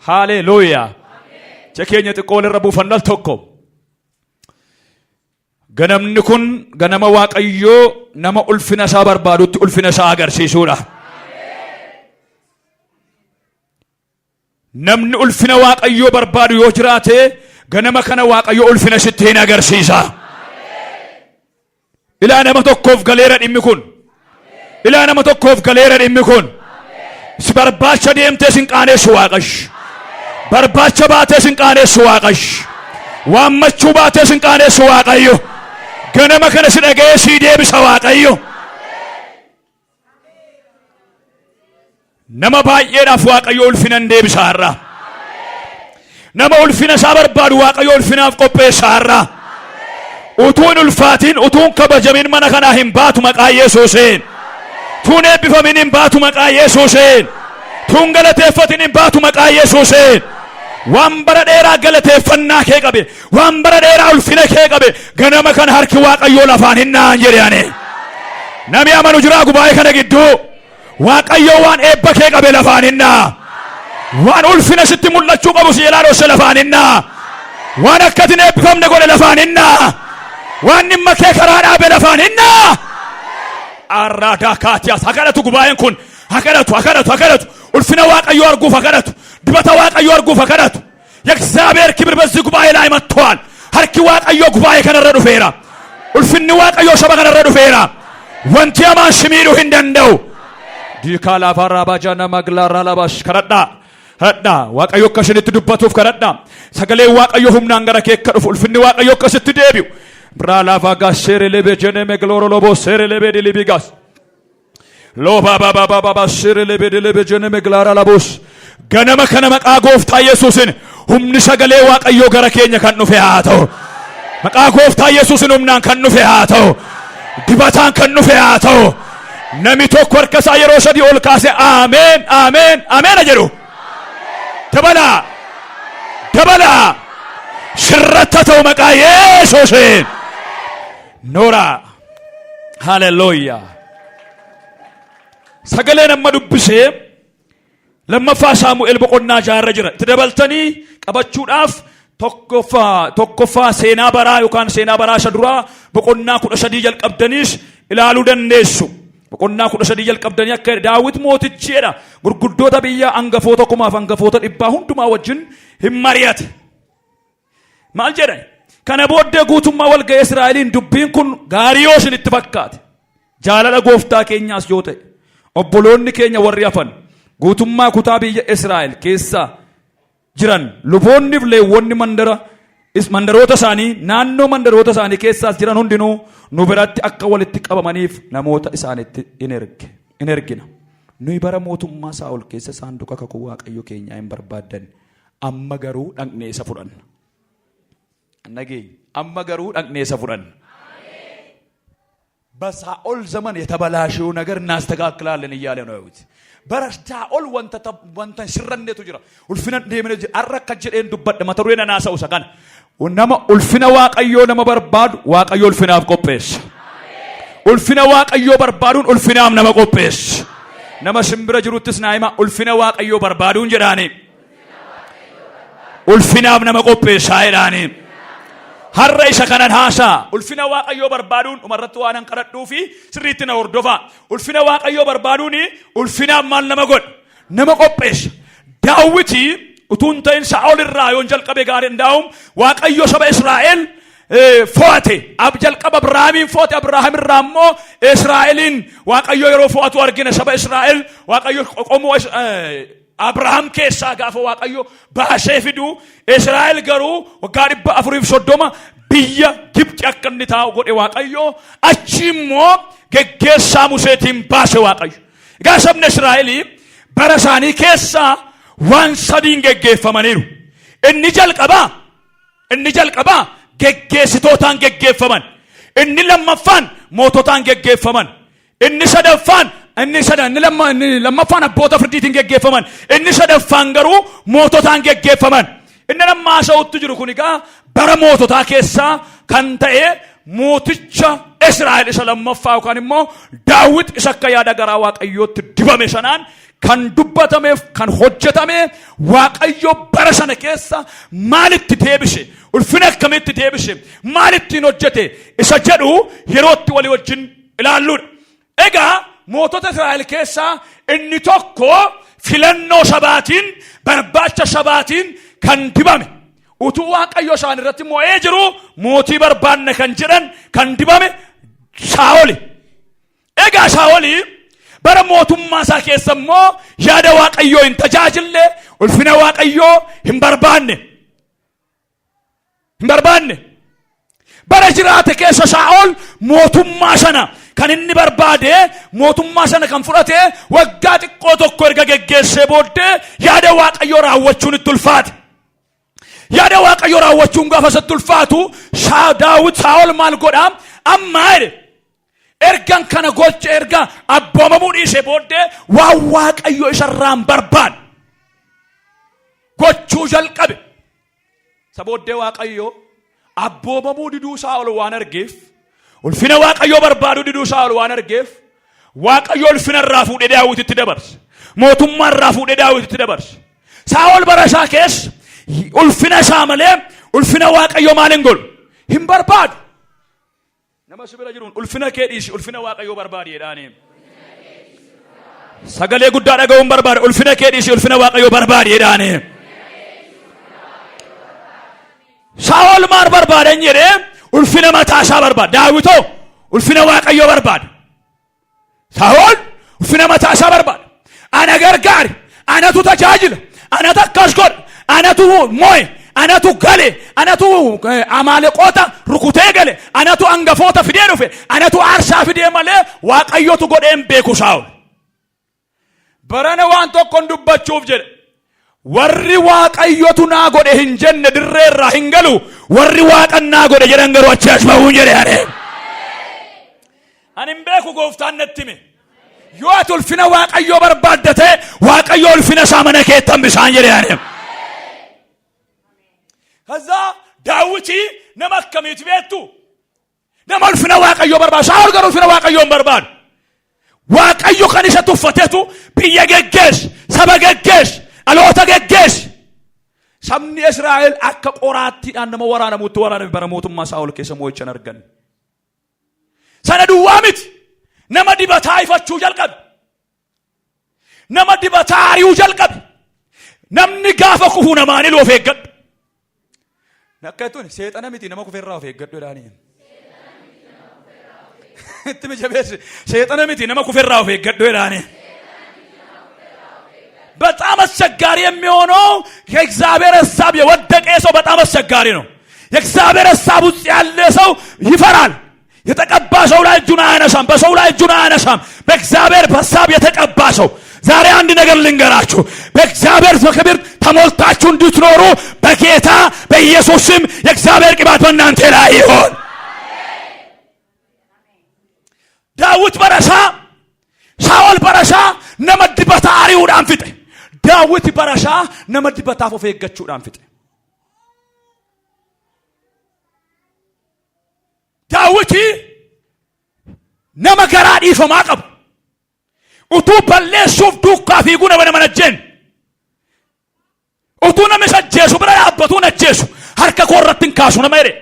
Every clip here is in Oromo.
Haaleluuyaa. Ija keenya xiqqoo walirra buufannu al tokko. Ganamni kun ganama Waaqayyoo nama ulfina isaa barbaadutti ulfina isaa agarsiisuudha. Namni ulfina Waaqayyoo barbaadu yoo jiraate ganama kana Waaqayyo ulfina sitti hin agarsiisa. Ilaa nama tokkoof galeera dhimmi kun. Ilaa nama tokkoof galeera dhimmi kun. Si barbaacha deemtee sin qaaneessu Waaqayyo. Barbaacha baatee sin qaaneessu Waaqayyo. Waammachuu baatee sin qaaneessu Waaqayyo. Ganama kana si dhaga'ee sii deebisa Waaqayyo. Nama baay'eedhaaf Waaqayyo ulfina hin deebisa har'a. Nama ulfina isaa barbaadu Waaqayyo ulfinaaf qopheessa har'a. Utuu hin ulfaatiin, utuu hin kabajamin mana kanaa hin baatu maqaa Yesuusiin. Utuu hin eebbifamin hin baatu maqaa Yesuusiin. Utuu hin galateeffatin hin baatu maqaa Yesuusiin. Waan bara dheeraa galateeffannaa kee qabe, waan bara dheeraa ulfina kee qabe, ganama kana harki Waaqayyoo lafaan hin na'an jedhe ani. Namni amanu jiraa gubaa'ee kana gidduu. Waaqayyo waan eebba kee qabe lafaan hin dha'a. Waan ulfina sitti mul'achuu qabu si jalaa dhosse lafaan hin dha'a. Waan akka ati hin eebbifamne godhe lafaan hin dha'a. Waan dhimma kee karaa dhaabe lafaan hin dha'a. Arraadaa kaatiyaas haa kadhatu gubaa'een kun haa kadhatu haa kadhatu haa kadhatu ulfina Waaqayyoo arguuf haa kadhatu dibata Waaqayyoo arguuf haa kadhatu. የእግዚአብሔር ክብር በዚህ ጉባኤ ላይ መጥቷል። Harki Waaqayyoo gubaa'ee kanarra dhufeera. Ulfinni Waaqayyoo saba kanarra dhufeera. Wanti hamaan si miidhuu hin danda'u. Diikaa laafaarraa baajaa nama gilaarraa labaas kadhadhaa. Kadhadhaa. Waaqayyo akka isinitti dubbatuuf kadhadhaa. Sagaleen Waaqayyo humnaan gara kee akka dhufu ulfinni Waaqayyo akka sitti deebi'u. Biraa laafaa gaas seere lebee jeneme gilooro loboo seere lebee dilibii gaas. Loobaabaabaabaa Ganama kana maqaa gooftaa Yesuusin humni sagalee Waaqayyoo gara keenya kan dhufe haa ta'u. Maqaa gooftaa Yesuusin humnaan kan dhufe haa ta'u. Dibataan kan dhufe haa ta'u. Namni tokko harka isaa yeroo sadii ol kaase ameen ameen ameen jedhu. Dabalaa dabalaa sirratti haa ta'u maqaa Yesuusin. Nooraa. Haleluuyaa. Sagaleen amma dubbisee lammaffaa Saamu'eel boqonnaa jaarra jira. Itti dabaltanii qabachuudhaaf tokkoffaa tokkoffaa seenaa baraa yookaan seenaa baraa isa duraa boqonnaa 13 jalqabdaniis ilaaluu dandeessu. Boqonnaa 13 jalqabdanii akka Daawit mootichi jedha gurguddoota biyya hangafoota kumaaf hangafoota dhibbaa hundumaa wajjin hin mari'ate. Maal jedhan? Kana booddee guutummaa walga'ii Israa'eliin dubbiin kun gaarii yoo isinitti fakkaate jaalala gooftaa keenyaas yoo ta'e obboloonni keenya warri hafan guutummaa kutaa biyya Israa'el keessa jiran luboonni fi leewwonni mandara mandaroota isaanii naannoo mandaroota isaanii keessaas jiran hundinuu nu biratti akka walitti qabamaniif namoota isaanitti in erge in ergina. Nuyi bara mootummaa Saa'ol keessa saanduqa kakuu Waaqayyo keenyaa hin barbaaddanne. Amma garuu dhaqnee isa fudhanna. Nageenya. Amma garuu dhaqnee isa fudhanna. በሳኦል ዘመን የተበላሸው ነገር እናስተካክላለን እያለ ነው ዳዊት። Bara Saa'ol wanta wanta hin sirrannetu jira. Ulfina deemne jira. Har'a akka jedheen dubbadha. Mata dureen anaa haasa'u isa kana. Nama ulfina Waaqayyoo nama barbaadu Waaqayyo ulfinaaf qopheessa. Ulfina Waaqayyoo barbaaduun ulfinaaf nama qopheessa. Nama simbira jiruttis naa hima ulfina Waaqayyoo barbaaduun jedhaani. Ulfinaaf nama qopheessaa jedhaani. Har'a isa kanan haasaa. Ulfina Waaqayyoo barbaaduun dhumarratti waan an kadhadhuu fi sirriitti na hordofaa. Ulfina Waaqayyoo barbaaduun ulfinaaf maal nama godha? Nama qopheessa. Daawwiti utuu hin ta'in Saa'ol irraa yoon jalqabe gaariin daa'um Waaqayyo saba Israa'el fo'ate. Jalqaba Abrahaamiin fo'ate Abrahaam irraa immoo Israa'eliin Waaqayyo yeroo fo'atu argina saba Israa'el Waaqayyo qomoo Abrahaam keessaa gaafa Waaqayyo baasee fidu Israa'el garuu waggaa 430 biyya Gibxi akka inni taa'u godhe Waaqayyo achi immoo geggeessaa Museetiin baase Waaqayyo. Egaa sabni Israa'elii bara isaanii keessaa waan sadiin geggeeffamaniiru. Inni jalqabaa geggeessitootaan geggeeffaman. Inni lammaffaan moototaan geggeeffaman. Inni sadaffaan inni sada inni lamma inni lammaffaan abboota firdiitiin geggeeffaman. Inni sadaffaan garuu moototaan geggeeffaman. Inni lamma haasa'utti jiru kun egaa bara moototaa keessaa kan ta'e mooticha Israa'el isa lammaffaa yookaan immoo Daawit isa akka yaada garaa Waaqayyootti dibame sanaan kan dubbatameef kan hojjetame Waaqayyo bara sana keessa maalitti deebise, ulfina akkamitti deebise, maalittiin hojjete isa jedhu yerootti walii wajjin ilaalluudha. Egaa mootota Israa'el keessaa inni tokko filannoo sabaatiin, barbaacha sabaatiin kan dibame, utuu Waaqayyo isaan irratti mo'ee jiru mootii barbaanna kan jedhan kan dibame Saa'oli. Egaa Saa'oli bara mootummaa isaa keessa immoo yaada Waaqayyoo hin tajaajille, ulfina Waaqayyoo hin barbaanne. Hin barbaanne. Bara jiraate keessa Saa'ol mootummaa sana kan inni barbaade, mootummaa sana kan fudhate waggaa xiqqoo tokko erga geggeessee booddee yaada Waaqayyoo raawwachuun itti ulfaate. Yaada Waaqayyoo raawwachuun gaafa isatti ulfaatu Daawit Saa'ol maal godha? Amma jedhe, ergan kana gocha erga abboomamuu dhiisee booddee waan Waaqayyo isarraan barbaade gochuu jalqabe. Isa booddee Waaqayyo abboomamuu diduu Saa'ol waan argeef, ulfina Waaqayyoo barbaaduu diduu Saa'ol waan argeef, Waaqayyo ulfina irraa fuudhee Daawititti dabarse. Mootummaa irraa fuudhee Daawititti dabarse. Saa'ol bara isaa keessa ulfina isaa malee ulfina Waaqayyoo maal hin godhu? Hin barbaadu. Nama si bira jiruun ulfina kee dhiisi, ulfina Waaqayyoo barbaadi jedhaani. Sagalee guddaa dhaga'uun barbaada. Ulfina kee dhiisi, ulfina Waaqayyoo barbaadi jedhaani. Saa'ol maal barbaadan jedhee? Ulfina mataa isaa barbaada. Daawitoo ulfina Waaqayyoo barbaada. Saa'ol ulfina mataa isaa barbaada. Ana gargaari, anatu tajaajila, anatu akkas godha, anatu mo'e, anatu gale, anatu Amaaleqoota rukutee gale, anatu angafoota fidee dhufe, anatu aarsaa fidee malee Waaqayyotu godhee hin beeku Saa'ol. Barana waan tokkon dubbachuuf jedhe. Warri Waaqayyotu naa godhe hin jenne dirree irraa hin galu. Warri Waaqan naa godhe jedhan garuu achi as bahuun jedhe ani. Ani hin beeku, gooftaan natti hime. Yoo ati ulfina Waaqayyoo barbaadda ta'e, Waaqayyo ulfina isaa mana keetti hambisaan jedhe ani. Kazaa Daawwitii nama akkamiiti beektu? Nama ulfina Waaqayyoo barbaadu. Saa'ol garuu ulfina Waaqayyoo hin barbaadu. Waaqayyo kan isa tuffatetu biyya geggeesse, saba geggeesse, dhaloota geggeesse. Sabni Israa'el akka qoraattiidhaan nama waraanamutti waraaname bara mootummaa Saa'ol keessa mo'icha hin arganne. Sana duwwaa miti. Nama dibataa ifachuu jalqabe. Nama dibataa ari'uu jalqabe. Namni gaafa kufu namaan ilu of eeggadhu. Akka jettuun seexana miti, nama kufeerraa of eeggadhu jedhaanii. Itti mijabeessi, seexana miti, nama kufeerraa of eeggadhu jedhaanii. በጣም አስቸጋሪ የሚሆነው ከእግዚአብሔር ሀሳብ የወደቀ ሰው በጣም አስቸጋሪ ነው። የእግዚአብሔር ሀሳብ ውስጥ ያለ ሰው ይፈራል። የተቀባ ሰው ላይ እጁን አያነሳም። በሰው ላይ እጁን አያነሳም። በእግዚአብሔር ሀሳብ የተቀባ ሰው፣ ዛሬ አንድ ነገር ልንገራችሁ። በእግዚአብሔር በክብር ተሞልታችሁ እንድትኖሩ በጌታ በኢየሱስ ስም የእግዚአብሔር ቅባት በእናንተ ላይ ይሆን። ዳዊት bara isaa Saa'ol bara isaa nama dibataa ari'uudhaan fixe. Daawit bara isaa nama dibataaf of eeggachuudhaan fixe. Daawiti nama garaa dhiifamaa qabu. Utuu balleessuuf duukaa fiiguu nama nama ajjeen. Utuu nama isa ajjeesu bira dhaabbatuu hin ajjeesu. Harka koo irratti hin kaasu nama jedhe.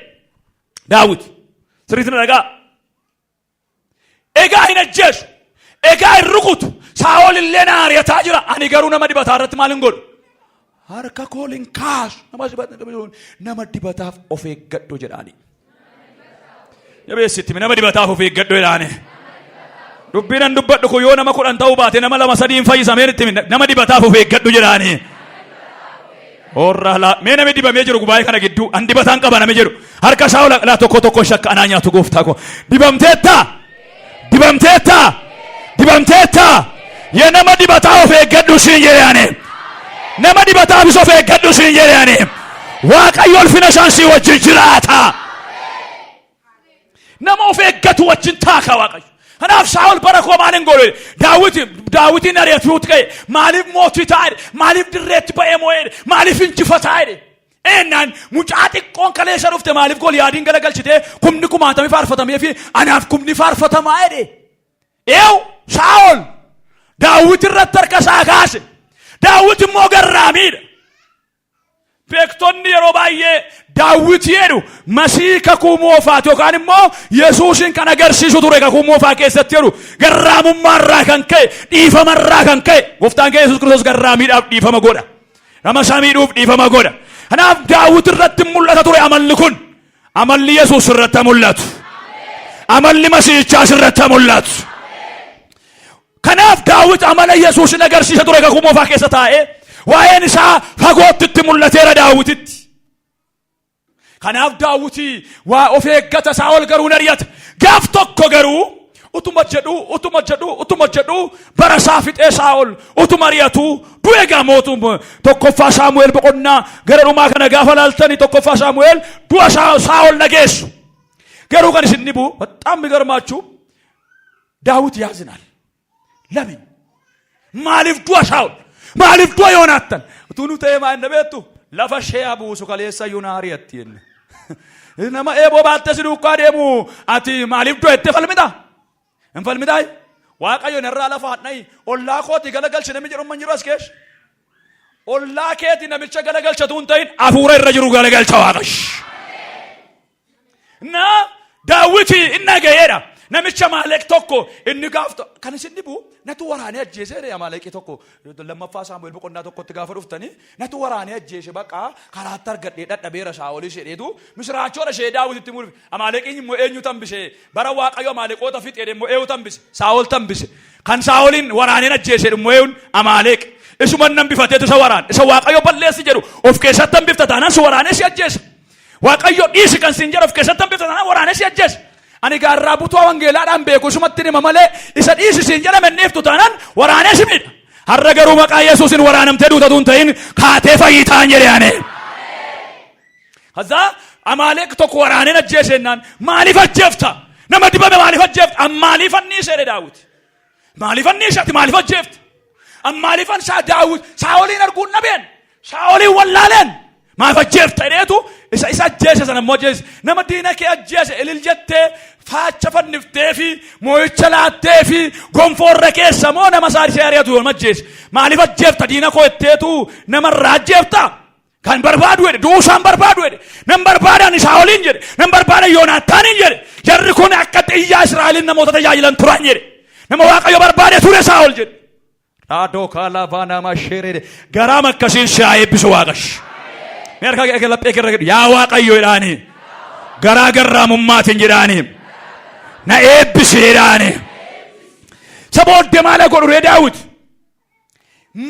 Daawit. Sirriitti na dhagaa. Egaa hin ajjeesu. Egaa hin rukutu. Saa'ol illee na ari'ataa jira. Ani garuu nama dibataa irratti maal hin godhu? Harka koo hin kaasu. Nama dibataaf of eeggadhu jedhaani. Jabeessitti nama dibataaf of eeggadhu jedhaani. Dubbiin an dubbadhu kun yoo nama 10 ta'uu baate nama lama sadii hin fayyisa. Mee itti nama dibataaf of eeggadhu jedhaani. Horra laa mee namni dibamee jiru gubaa'ee kana gidduu an dibataan qaba namni jedhu harka isaa ol laa. Tokko tokko shakka anaa nyaatu gooftaa koo. Dibamteetta, dibamteetta, dibamteetta. Yee, nama dibataa of eeggadhu siin jedhe ani. Nama dibataafis of eeggadhu siin jedhe ani. Waaqayyo ulfina isaan sii wajjin jiraata. Nama of eeggatu wajjin taaka Waaqayyo. Kanaaf Saa'ol bara koo maal hin godhe? Daawiti Daawitiin ari'atuutti ka'e. Maaliif mootii taa'e? Maaliif dirreetti ba'ee moo'e? Maaliif injifataa jedhe? Ennaan mucaa xiqqoon kaleessa dhufte maaliif Goliyaadiin galagalchitee kumni kumaatamii faarfatamee fi anaaf kumni faarfatamaa jedhe. Eew Saa'ol Daawit irratti harka isaa kaase. Daawit immoo garraamiidha. Beektonni yeroo baay'ee Daawit jedhu Masii kakuu moofaati yookaan immoo Yesuusin kan agarsiisu ture kakuu moofaa keessatti jedhu garraamummaa irraa kan ka'e dhiifama irraa kan ka'e gooftaan keenya Yesuus Kiristoos garraamiidhaaf dhiifama godha. Nama isaa miidhuuf dhiifama godha. Kanaaf Daawit irratti mul'ata ture amalli kun. Amalli Yesuus irratti mul'atu. Amalli Masiihichaas irratti mul'atu. Kanaaf Daawit amala Yesuusin agarsiisa ture kakuu moofaa keessa taa'ee waa'een isaa fagootti itti mul'ateera Daawititti. Kanaaf Daawiti waa of eeggata Saa'ol garuu hin ari'ata. Gaaf tokko garuu utuma jedhuu utuma jedhuu utuma jedhuu bara isaa fixee Saa'ol utuma ari'atu du'e gaa mootum tokkoffaa Saamu'eel boqonnaa gara dhumaa kana gaafa laaltani tokkoffaa Saamu'eel du'a Saa'ol dhageessu. Garuu kan isin dhibu በጣም የሚገርማችሁ Daawit ያዝናል። ለምን maaliif du'a Saa'ol maaliif du'a Yoonaattan utuu nu ta'ee maal beektu lafa ishee habuusu kaleessa iyyuu na ari'atti jenne. Nama eeboo baattee si duukaa deemu ati maaliif du'a jettee falmita? Hin falmitaa? Waaqayyo narraa lafa hadha'i ollaa kooti galagalche namni jedhu hin jiru as keessa. Ollaa keeti namicha galagalchatu hin ta'in hafuura irra jiru galagalcha Waaqayyo. Na Daawiti inni ga'eedha. Namicha Amaaleq tokko inni gaaf kan isin dhibu natu waraanee ajjeesee jedhe. Amaaleqii tokko lammaffaa Saamu'eel boqonnaa tokkotti gaafa dhuftanii natu waraanee ajjeese baqa karaatti argadhee dhadhabeera Saa'olis jedheetu misiraachoodha ishee Daawititti muruuf. Amaaleqiin immoo eenyu tambise? Bara Waaqayyo Amaaleqoota fixee immoo eenyu tambise? Saa'ol tambise. Kan Saa'oliin waraaneen ajjeese immoo eenyuun? Amaaleq. Isuma nambifateetu isa waraan isa Waaqayyo balleessi jedhu of keessatti hambifta taanaan si waraanee si ajjeesa. Waaqayyo dhiisi kan siin jedhu of keessatti hambifta taanaan waraanee si ajjeesa. Ani gaarraa butuu wangeelaadhaan beeku isumatti hima malee isa dhiisi siin jedhame hin dhiiftu taanaan waraanee si miidha. Har'a garuu maqaa Yesuusin waraanamtee duutatu hin ta'in kaatee fayyitaan jedhe ani. ከዛ Amaaleq tokko waraaneen ajjeesennaan maaliif ajjeefta? Nama dibame maaliif ajjeefta? Maaliif anniise jedhe Daawit. Maaliif anniise ati maaliif ajjeefta? Maaliifan isaa Daawit Saa'oliin arguun dhabeen Saa'oliin wallaaleen maaf ajjeefta jedheetu isa ajjeese sana immoo ajjeese. Nama diina kee ajjeese ilil jettee faacha fanniftee fi moo'icha laattee fi gonfoorra keessa moo nama isaa ishee ari'atu yooma ajjeese maaliif ajjeefta diina koo jetteetu namarraa ajjeefta? Kan barbaadu jedhe du'uu isaan barbaadu jedhe nan barbaadan Saa'oliin jedhe nan barbaadan Yoonaataaniin jedhe jarri kun akka xiyyaa Israa'eliin namoota tajaajilan turan jedhe nama Waaqayyo barbaade ture Saa'ol jedhe. Raadoo kaalaa baanaa sheeree garaam akkasiin si haa eebbisu Waaqash. Mee harka kee laphee kee irra jedhu yaa Waaqayyo jedhaanii garaa garraamummaatiin jedhaanii na eebbisi jedhaanii. Isa booddee maal godhu ree Daawit?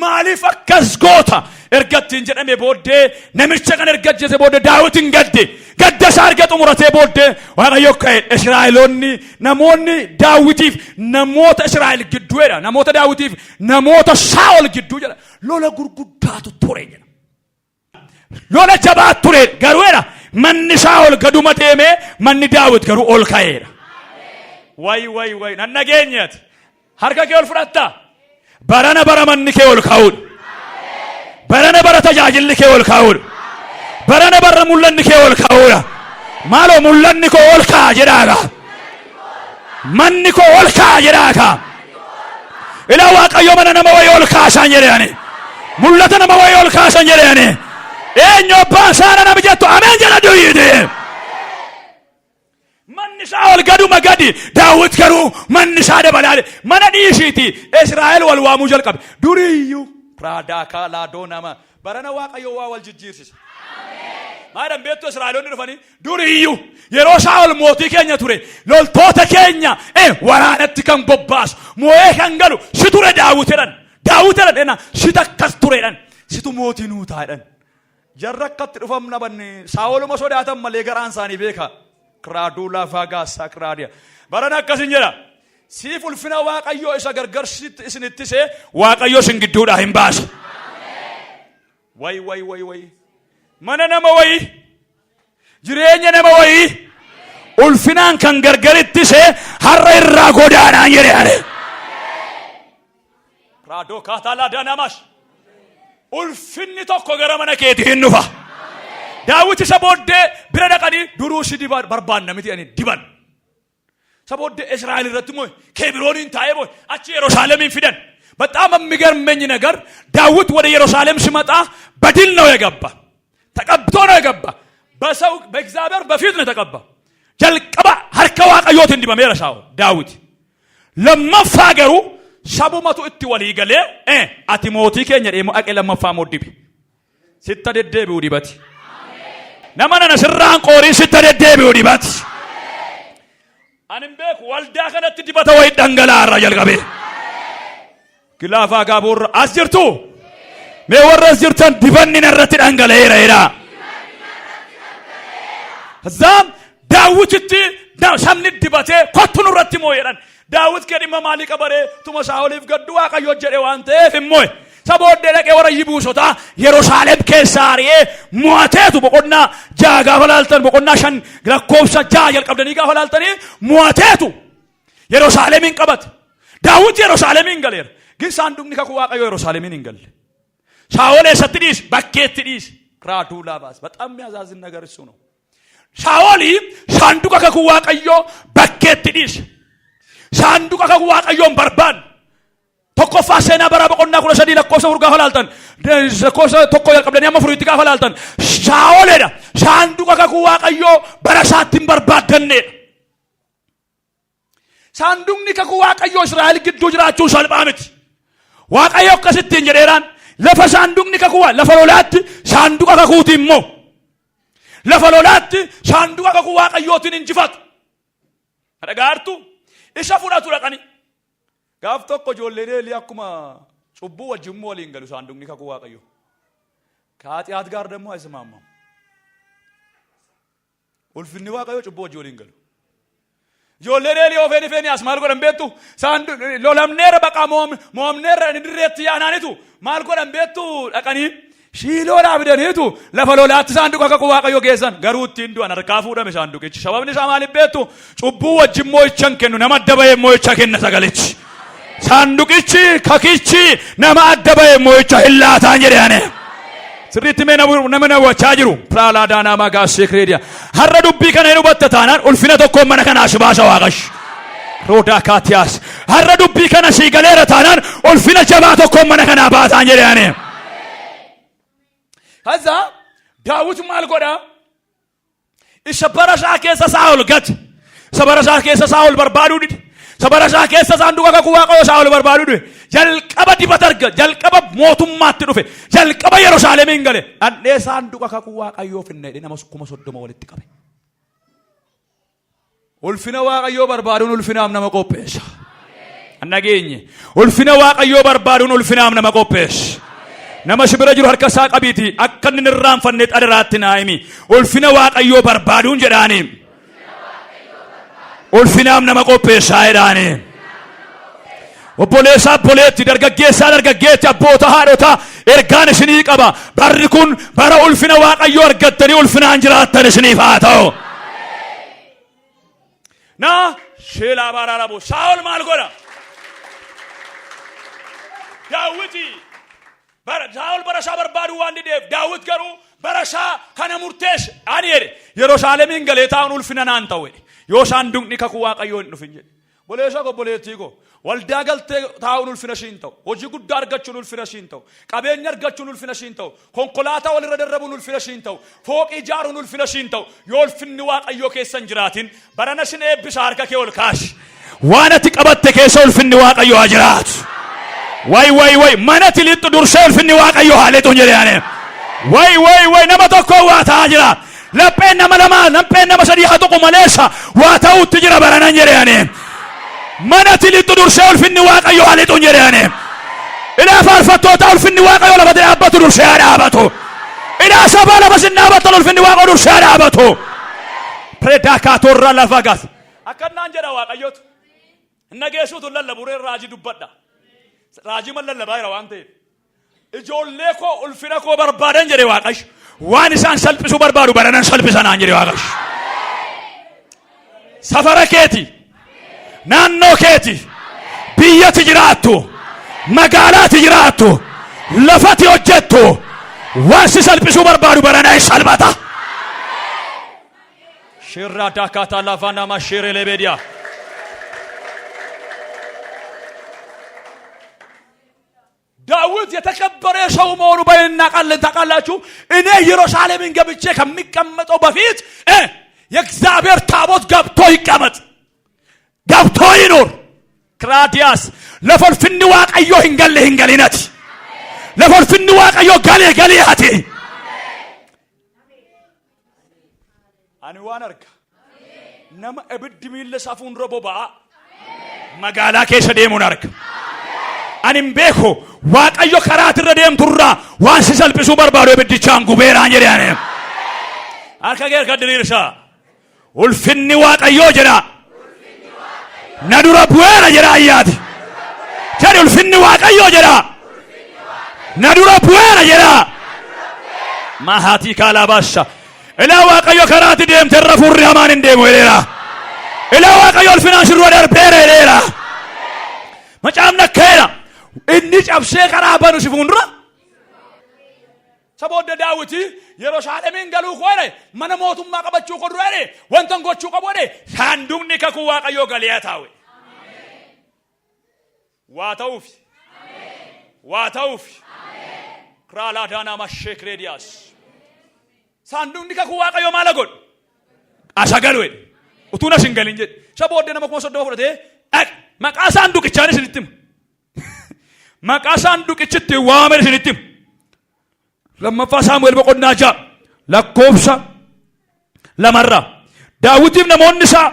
Maaliif akkas goota? Erga ittiin jedhame booddee namicha kan erga ajjeese booddee Daawit hin gadde. Gadda isaa erga xumuratee booddee Waaqayyo ka'e Israa'eloonni namoonni Daawitiif namoota Israa'el gidduu jedha. Namoota Daawitiif namoota Saa'ol gidduu jedha. Lola gurguddaatu ture jedha. Lola jabaa ture garuu jedha manni Saa'ol gaduma deemee manni Daawit garuu ol ka'eera. Way way way nan dhageenyeeti. Harka kee ol fudhattaa. Barana bara manni kee ol ka'uudha. Barana bara tajaajilli kee ol ka'uudha. Barana bara mul'anni kee ol ka'uudha. Maaloo mul'anni koo ol ka'a jedhaagaa. Manni koo ol ka'a jedhaagaa. Ilaa Waaqayyo mana nama wayii ol kaasaan jedhe ani. Mul'ata nama wayii ol kaasan jedhe ani. Eenyu abbaan saana nama jettu ameen jedha duyyiiti. Manni isaa ol gaduma gadi Daawit garuu manni isaa dabalaa mana dhiisiiti Israa'el wal waamuu jalqabe. Duriyyuu raadaa kaalaa nama barana Waaqayyo waa wal jijjiirsisa. Maadam beektu Israa'eloonni dhufanii duriyyuu yeroo Saa'ol mootii keenya ture loltoota keenya waraanatti kan bobbaasu moo'ee kan galu si ture Daawit jedhan. Daawit jedhan ena situ akkas ture jedhan situ mootii nuu ta'a jedhan. Jarra akkatti dhufamna banne Saa'oluma sodaatan malee garaan isaanii beeka. Kiraaduu lafaa gaassaa kiraadiya. Barana akkasin jedha. Siif ulfina Waaqayyoo isa gargar isin ittisee Waaqayyo isin gidduudhaa hin baasa. Way way way way. Mana nama wayii jireenya nama wayii ulfinaan kan gargar ittisee har'a irraa godaanaan jedhe ani. Raadoo kaataa laadaa namaas. Ulfinni tokko gara mana keetii hin dhufa. Daawit isa booddee bira dhaqanii duruu si diba barbaanna miti jedhanii diban. Isa booddee Israa'el irratti moo'e Keebrooniin taa'ee moo'e achi Yerusaalemiin fidan። በጣም የሚገርመኝ ነገር ዳዊት ወደ ኢየሩሳሌም ሲመጣ በድል ነው የገባ። ተቀብቶ ነው የገባ። በሰው በእግዚአብሔር በፊት ነው የተቀባ። Jalqaba harka Waaqayyootiin dibameera Saa'ol Daawit. Lammaffaa garuu sabumatu itti walii galee ati mootii keenya jedhee dhaqee lammaffaa moo dibe. Sitta deddeebi'u dibati. Nama nana sirraan qoorii sitta deddeebi'u dibati. Ani hin beeku waldaa kanatti dibata wayii dhangala'aa irraa jalqabee. Kilaafaa gaaboorra as jirtu. Mee warra as jirtan dibanni narratti dhangala'eera jedhaa. Zaam Daawititti sabni dibatee kottu nurratti moo jedhan. Daawit kee dhimma maalii qabaree tuma Saa'oliif gaddu Waaqayyo jedhe waan ta'eef immoo isa booddee dhaqee warra Yibuusotaa Yerusaalem keessaa ari'ee mo'ateetu boqonnaa 6 gaafa laaltan, boqonnaa 5 lakkoofsa 6 jalqabdanii gaafa laaltanii mo'ateetu Yerusaalemiin qabate. Daawit Yerusaalemiin galeera. ግን saanduqni kakuu Waaqayyoo Yerusaalemiin hin galle. Saa'ol eessatti dhiise? Bakkeetti dhiise. Raaduu laabaas በጣም የሚያሳዝን ነገር እሱ ነው። Saa'oli saanduqa kakuu Waaqayyoo bakkeetti dhiise. Saanduqa kakuu Waaqayyoon barbaanne. Tokkoffaa Seenaa Bara boqonnaa 13 lakkoofsa 4 gaafa laaltan, lakkoofsa 1 jalqabdanii amma 4tti gaafa laaltan, Saa'oledha. Saanduqa kakuu Waaqayyoo bara isaatti hin barbaaddanneedha. Saanduqni kakuu Waaqayyoo Israa'el gidduu jiraachuun salphaa miti. Waaqayyo akkasittiin jedheeraan lafa saanduqni kakuu lafa lolaatti saanduqa kakuutiin immoo lafa lolaatti saanduqa kakuu Waaqayyootiin injifatu. Dhagaartu isa fudhatu dhaqanii. Gaaf tokko ijoolleen Eelii akkuma cubbuu wajjin waliin galu saanduqni kakuu Waaqayyoo. ከኃጢአት ጋር ደግሞ አይስማማም። Ulfinni Waaqayyoo cubbuu wajjin waliin galu. Ijoolleen Eelii ofeen ifeen as maal godhan beektu? Lolamneera baqaa mo'amneerra inni dirreetti yaanaanitu maal godhan beektu? Dhaqanii Shiiloodhaa fidaniitu lafa lolaatti saanduqa kakuu Waaqayyoo geessan, garuu ittiin du'an, harkaa fuudhame saanduqichi. Sababni isaa maaliif beektu? Cubbuu wajjin moo'icha hin kennu, nama adda bahee moo'icha kenna sagalichi. Saanduqichi kakichi nama adda bahee moo'icha hin laataan jedhe ane. Sirriitti mee nama hawwachaa jiru. Piraalaa daanaa magaa seekreediyaa. Har'a dubbii kana hin hubatta taanaan ulfina tokkoon mana kanaa si baasa Waaqash. Roodaa kaatiyaas. Har'a dubbii kana sii galeera taanaan ulfina jabaa tokkoon mana kanaa baataan jedhe ane. ከዛ Daawit maal godha? Isa bara isaa keessa Saa'ol gate. Isa bara isaa keessa Saa'ol barbaaduu dide. Isa bara isaa keessa saanduqa kakuu Waaqayyoo Saa'ol barbaaduu dide. Jalqaba dibata arga. Jalqaba mootummaatti dhufe. Jalqaba Yerusaalemiin gale. Dhandhee saanduqa kakuu Waaqayyoo finna jedhee nama 30,000 walitti qabe. Ulfina Waaqayyoo barbaaduun ulfinaaf nama qopheessa. Nageenye. Ulfina Waaqayyoo barbaaduun ulfinaaf nama qopheessa. Nama si bira jiru harka isaa qabiiti akka inni hin irraanfanne xadaraatti naa himi. Ulfina Waaqayyoo barbaaduun jedhaani. Ulfinaaf nama qopheessaa jedhaani. Obboleessaa, obboleetti, dargaggeessaa, dargaggeetti, abboota, haadhota, ergaan isinii qaba. Barri kun bara ulfina Waaqayyoo argattanii ulfinaan jiraattan isiniif haa ta'u. Na sheelaa baaraarabo Saa'ol maal godha? Daawiti bara Saa'ol bara isaa barbaadu waan dideef, Daawit garuu bara isaa kana murteesse. Ani jedhe Yerusaalemiin galee taa'uun ulfina naan ta'u jedhe. Yoo saanduqni kakuu Waaqayyoo hin dhufin jedhe. Obboleessa koo, obboleettii koo, waldaa galtee taa'uun ulfina siin ta'u, hojii guddaa argachuun ulfina siin ta'u, qabeenya argachuun ulfina siin ta'u, konkolaataa walirra darrabuun ulfina siin ta'u, fooqii ijaaruun ulfina siin ta'u, yoo ulfinni Waaqayyoo keessa hin jiraatin. Barana sin eebbisa, harka kee ol kaasi. Waan ati qabatte keessa ulfinni Waaqayyoo haa jiraatu. Way way way, manati lixxu dursee ulfinni Waaqayyoo haa lixu jedhe ani. Way way way, nama tokko waa ta'aa jira. Lapheen nama lama, lapheen nama sadii haa tuqu maleessa waa ta'utti jira baranan jedhe ani. Manati lixxu dursee ulfinni Waaqayyoo haa lixu jedhe ani. Ilaa faarfattoota, ulfinni Waaqayyoo lafa dhaabbatu dursee haa dhaabatu. Ilaa sabaa, lafa sin dhaabattan ulfinni Waaqayyoo dursee haa dhaabatu. Predaakaatorra lafa gas. Akkannaan jedha Waaqayyotu. Nageessuutu lallaburee raajii dubbadha. Raajii man lallabaa jira waan ta'eef. Ijoollee koo ulfina koo barbaadan jedhe Waaqayyo. Waan isaan salphisuu barbaadu baranan salphisanaan jedhe Waaqayyo. Safara keeti. Naannoo keeti. Biyyatti jiraattu. Magaalaatti jiraattu. Lafatti hojjettu. Waan si salphisuu barbaadu baranaa hin salphata. Shirraa daakaataa lafaa nama shiree lebeediyaa. ዳዊት የተከበረ ሰው መሆኑ በይን እናውቃለን። ታውቃላችሁ፣ እኔ ኢየሩሳሌምን ገብቼ ከሚቀመጠው በፊት የእግዚአብሔር ታቦት ገብቶ ይቀመጥ፣ ገብቶ ይኑር። ክራዲያስ lafa ulfinni Waaqayyoo hin galle hin galinati. Lafa ulfinni Waaqayyoo gale galee ati. Ani waan arga nama ibiddi miilla isaa fuuldura boba'aa magaalaa keessa deemuun arga. Ani hin beeku Waaqayyo karaa irra deemturraa waan si salphisuu barbaadu ibiddichaan gubeeraan jedhe ani. Harka kee harka diriirsaa. Ulfinni Waaqayyoo jedha. Na dura bu'eera jedha ayyaati. Jedhi ulfinni Waaqayyoo jedha. Na dura bu'eera jedha. Mahaatii kaalabaasha. Ilaa Waaqayyo karaatti deemte irra furri hamaan hin deemu jedheera. Ilaa Waaqayyo ulfinaan sirra darbeera jedheera. Macaafni akka jedha. Inni cabsee karaa banu si fuuldura. Isa booddee Daawiti Yerusaalemiin galuu koo jedhe, mana mootummaa qabachuu koo dura jedhe, wanta gochuu qabu jedhe, saanduqni kakuu Waaqayyoo galee haa taa'u. Waa ta'uufi. Waa ta'uufi. Kiraalaa daanaa mashee kireediyaas. Saanduqni kakuu Waaqayyoo maala godhu? Asa galu jedhe. Utuun as hin galin jedhe. Isa booddee nama 30,000 fudhatee dhaqe. Maqaa saanduqichaan isinitti hima. Maqaa saanduqichi ittiin waamame isinitti hima. Lammaffaa Saamu'eel boqonnaa 6 lakkoofsa 2rraa. Daawitiif namoonni isaa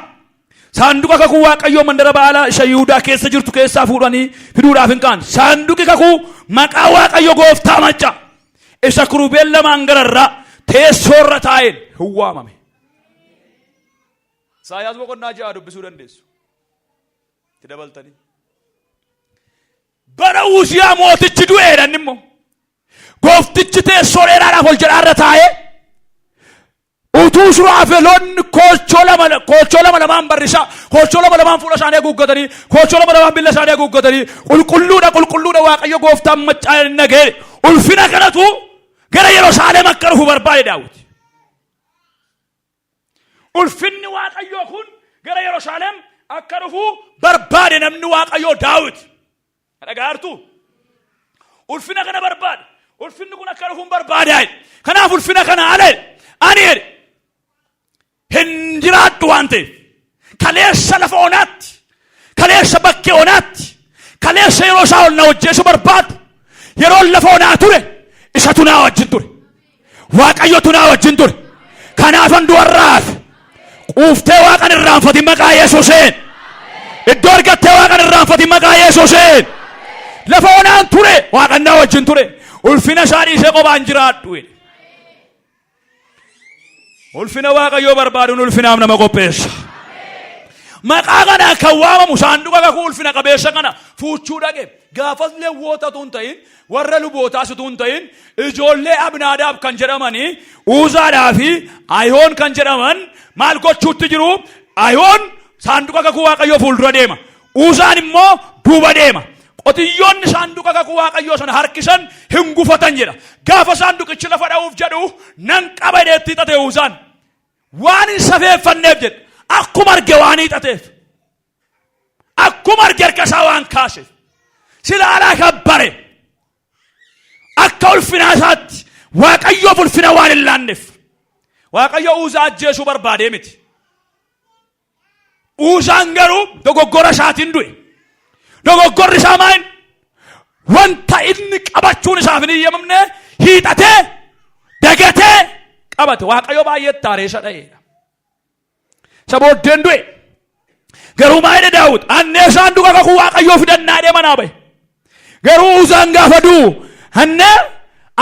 saanduqa kakuu Waaqayyoo mandara Ba'aalaa isa Yihudaa keessa jirtu keessaa fuudhanii fiduudhaaf hin ka'an. Saanduqi kakuu maqaa Waaqayyo gooftaa macca isa kirubeel lamaan gararraa teessoorra taa'een hin waamame. Isaayaas boqonnaa 6 dubbisuu dandeessu. Itti dabaltanii. Bara Uziyaa mootichi du'eedha inni immoo. Gooftichi teessoo dheeraadhaaf ol jedhaarra taa'ee utuu suraafeloonni koochoo lama koochoo lama lamaan barrisaa, koochoo lama lamaan fuula isaanii haguuggatanii, koochoo lama lamaan billa isaanii haguuggatanii, qulqulluudha, qulqulluudha Waaqayyo gooftaan maccaa inni naga'e. Ulfina kanatu gara Yerusaalem akka dhufu barbaade Daawit. Ulfinni Waaqayyoo kun gara Yerusaalem akka dhufu barbaade namni Waaqayyoo Daawit. Dhagaartuu? Ulfina kana barbaade. Ulfinni kun akka dhufu hin barbaade. Kanaaf ulfina kana ala ani jedhe hin jiraadhu waan ta'eef, kaleessa lafa onaatti, kaleessa bakkee onaatti, kaleessa yeroo isaa ol na hojjeessu barbaadu, yeroo lafa onaa ture isatu naa wajjin ture. Waaqayyotu naa wajjin ture. Kanaafan du'arraa hafe. Quuftee Waaqan irraanfatin maqaa Yesuusiin. Iddoo argattee Waaqan irraanfatin maqaa Yesuusiin. Lafa onaan ture Waaqan naa wajjin ture. Ulfina isaa dhiisee qophaan jiraadhu jedhe. Ulfina Waaqayyoo barbaaduun ulfinaaf nama qopheessa. Maqaa kanaan kan waamamu saanduqa kakuu ulfina qabeessa kana fuuchuu dhaqe. Gaafas Lewwoota utuu hin ta'in, warra lubootaas utuu hin ta'in, ijoollee Abinaadaab kan jedhamanii Uuzaadhaa fi Ahiyoon kan jedhaman maal gochuutti jiru? Ahiyoon saanduqa kakuu Waaqayyoo fuuldura deema. Uuzaan immoo duuba deema. Qotiyyoonni saanduqa kakuu Waaqayyoo sana harkisan hin gufatan jedha. Gaafa saanduqichi lafa dha'uuf jedhu nan qaba jedhee itti hiixate Uuzaan. Waan hin safeeffanneef jedha. Akkuma arge waan hiixateef. Akkuma arge harka isaa waan kaaseef. Sila alaa kabbare. Akka ulfinaa isaatti Waaqayyoof ulfina waan hin laanneef. Waaqayyo Uuzaa ajjeesuu barbaadee miti. Uuzaan garuu dogoggora isaatiin du'e. Dogoggorri isaa maal? Wanta inni qabachuun isaaf hin eeyyamamne hiixatee dagatee qabate. Waaqayyo baay'ee taaree isa dha'eedha. Isa booddeen du'e. Garuu maa jedhe Daawit? Annee saanduqa kakuu Waaqayyoo fidannaa jedhee manaa ba'e. Garuu Uuzaan gaafa du'u, annee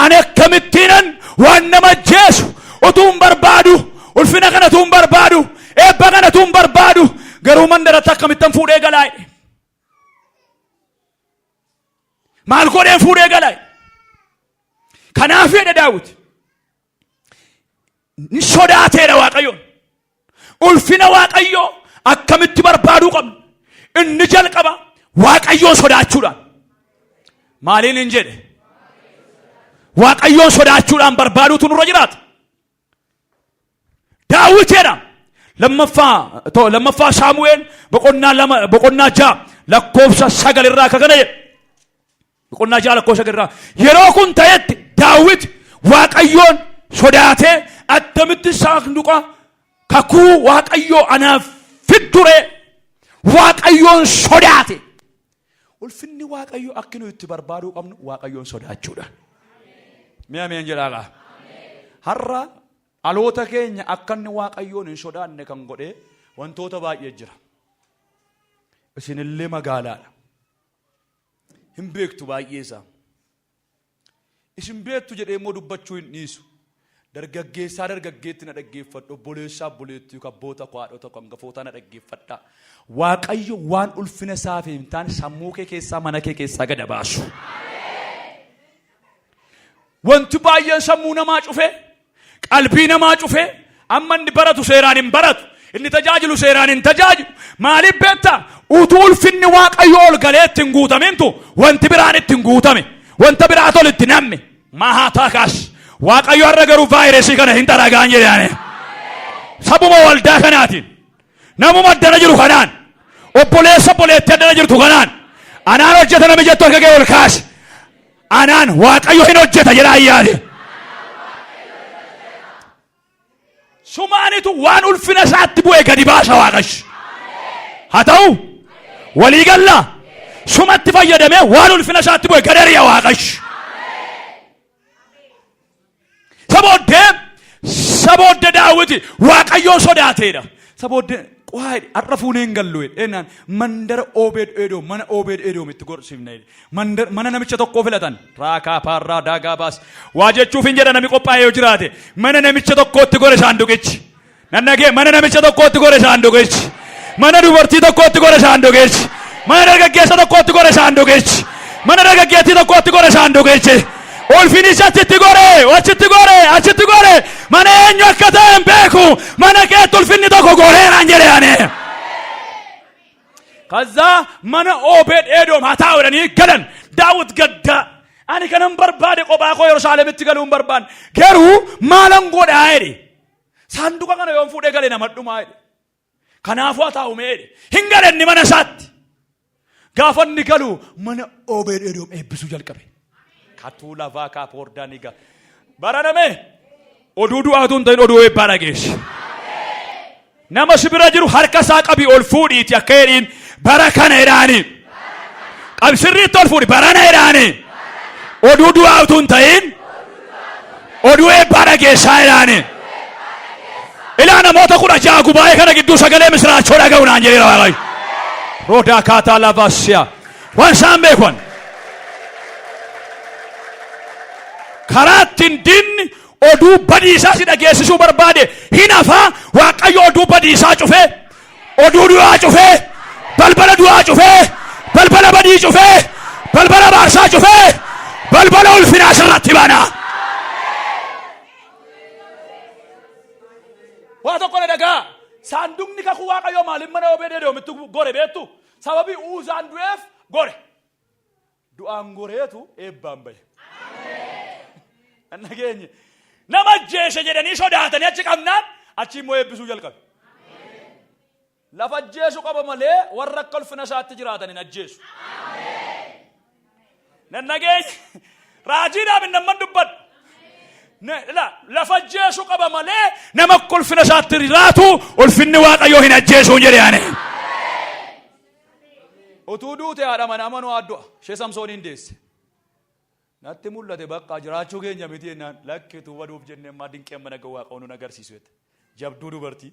ani akkamittiinan waan nama ajjeesu utuu hin barbaadu, ulfina kana utuu hin barbaadu, eebba kana utuu hin barbaadu, garuu mandaratti akkamittan fuudhee galaa jedhe. Maal godheen fuudhee galaa jedhe. Kanaaf jedhe Daawit. Ni sodaateedha Waaqayyoon. Ulfina Waaqayyoo akkamitti barbaaduu qabna? Inni jalqaba Waaqayyoon sodaachuudhaan. Maaliin hin jedhe? Waaqayyoon sodaachuudhaan barbaaduutu nurra jiraata. Daawit jedha. Lammaffaa Saamu'eel boqonnaa 2 boqonnaa 6 lakkoofsa 9 irraa akka kana jedha. Boqonnaa 6 lakkoofsa 9 irraa. Yeroo kun ta'etti Daawit Waaqayyoon sodaatee attamitti saanduqa kakuu Waaqayyoo anaaf fidduree Waaqayyoon sodaate. Ulfinni Waaqayyoo akki nuyi itti barbaaduu qabnu Waaqayyoon sodaachuudha. Mi'a mi'an jedhaa kaa. Har'a dhaloota keenya akka inni Waaqayyoon hin sodaanne kan godhe wantoota baay'ee jira. Isinillee magaalaadha. Hin beektu baay'ee isaa. Isin beektu jedhee immoo dubbachuu hin dhiisu. Dargaggeessaa dargaggeetti na dhaggeeffadhu, obboleessaa obboleettii, abboota koo, haadhota koo, hangafootaa na dhaggeeffadhaa. Waaqayyo waan ulfina isaaf hin taane sammuu kee keessaa mana kee keessaa gad baasu. Wanti baay'een sammuu namaa cufee, qalbii namaa cufee, amma inni baratu seeraan hin baratu, inni tajaajilu seeraan hin tajaajilu. Maaliif beektaa? Utuu ulfinni Waaqayyo ol galee itti hin guutamintu wanti biraan itti hin guutame, wanta biraa tol itti namme. Maahaa kaas. Waaqayyo har'a garuu vaayirasii kana hin xaragaan jedhani. Sabuma waldaa kanaatiin, namuma addana jiru kanaan, obboleessa obboleettii addana jirtu kanaan, anaan hojjeta nami jettu harka kee ol kaasi. Anaan Waaqayyo hin hojjeta jedha ayyaane. Sumaanitu waan ulfina isaatti bu'e gadi baasa Waaqayyo. Haa ta'u walii gallaa sumatti fayyadamee waan ulfina isaatti bu'e gad ari'a Waaqayyo. Isa booddee isa booddee Daawiti Waaqayyoon sodaateedha. Isa booddee qo'aa jedhe har'a fuunee hin gallu jedhe. Ennaan mandara Oobeed Edoom mana Oobeed Edoom itti gorsiifna jedhe. Mandara mana namicha tokkoo filatan raakaa paarraa daagaa baas waa jechuuf hin jedha nami qophaa'ee yoo jiraate mana namicha tokkootti gore saanduqichi. Nan dhagee mana namicha tokkootti gore saanduqichi. Mana dubartii tokkootti gore saanduqichi. Mana dargaggeessa tokkootti gore saanduqichi. Mana dargaggeettii tokkootti gore saanduqichi. Ulfinichi achitti gore, achitti gore, achitti gore. Mana eenyu akka ta'e hin beeku. Mana keetti ulfinni tokko goreeraan jedhe ani. Kaza mana Obeed Edoom haa taa'u jedhanii galan. Daawit gaddaa. Ani kanan barbaade kophaa koo Yerusaalemitti galuu hin barbaanne. Garuu maalan godhaa jedhe. Saanduqa kana yoon fuudhee gale nama dhumaa jedhe. Kanaafuu haa taa'u mee jedhe. Hin gale inni mana isaatti. Gaafa inni galu mana Obeed Edoom eebbisuu jalqabe. Katuu lafaa kaapoordaa ni ga. Baraname oduu du'aatu hin ta'in oduu eebbaa dhageessi. Nama si bira jiru harka isaa qabii ol fuudhiiti akka jedhiin bara kana jedhaani. Qabi sirriitti ol fuudhi barana jedhaani. Oduu du'aa utuu hin ta'in oduu eebbaa dhageessaa jedhaani. Ilaa namoota 16 gubaa'ee kana gidduu sagalee misiraachoo dhaga'u naan jedheera Waaqayyo. Roodaa kaataa lavaasiyaa. Waan isaan beekan. Karaa ittiin diinni oduu badiisaa si dhageessisuu barbaade hin hafaa. Waaqayyo oduu badiisaa cufee, oduu du'aa cufee, balbala du'aa cufee, balbala badii cufee, balbala baarsaa cufee, balbala ulfinaa sirratti bana. Waa tokko na dhagaa. Saanduqni kakuu Waaqayyoo maaliif mana Obeed Edoomitti gore beektu? Sababii Uuzaan du'eef gore. Du'aan goreetu eebbaan bahe. Kan dhageenye. Nama ajjeese jedhanii sodaatanii achi qabnaan achi immoo eebbisuu jalqabe. Lafa ajjeesu qaba malee warra akka ulfina isaatti jiraatan hin ajjeesu. Nan dhageenye. Raajiidhaaf hin namman dubbadhu. Lafa ajjeesu qaba malee nama akka ulfina isaatti jiraatu ulfinni Waaqayyoo hin ajjeesu hin jedhe ani. Utuu duute haadha manaa Mano'aa du'a. Ishee Samsooniin deesse. Natti mul'ate bakka jiraachuu keenya miti jennaan lakki utuu baduuf jennee ammaa dinqii amma naga waaqa nu agarsiisu jette. Jabduu dubartii.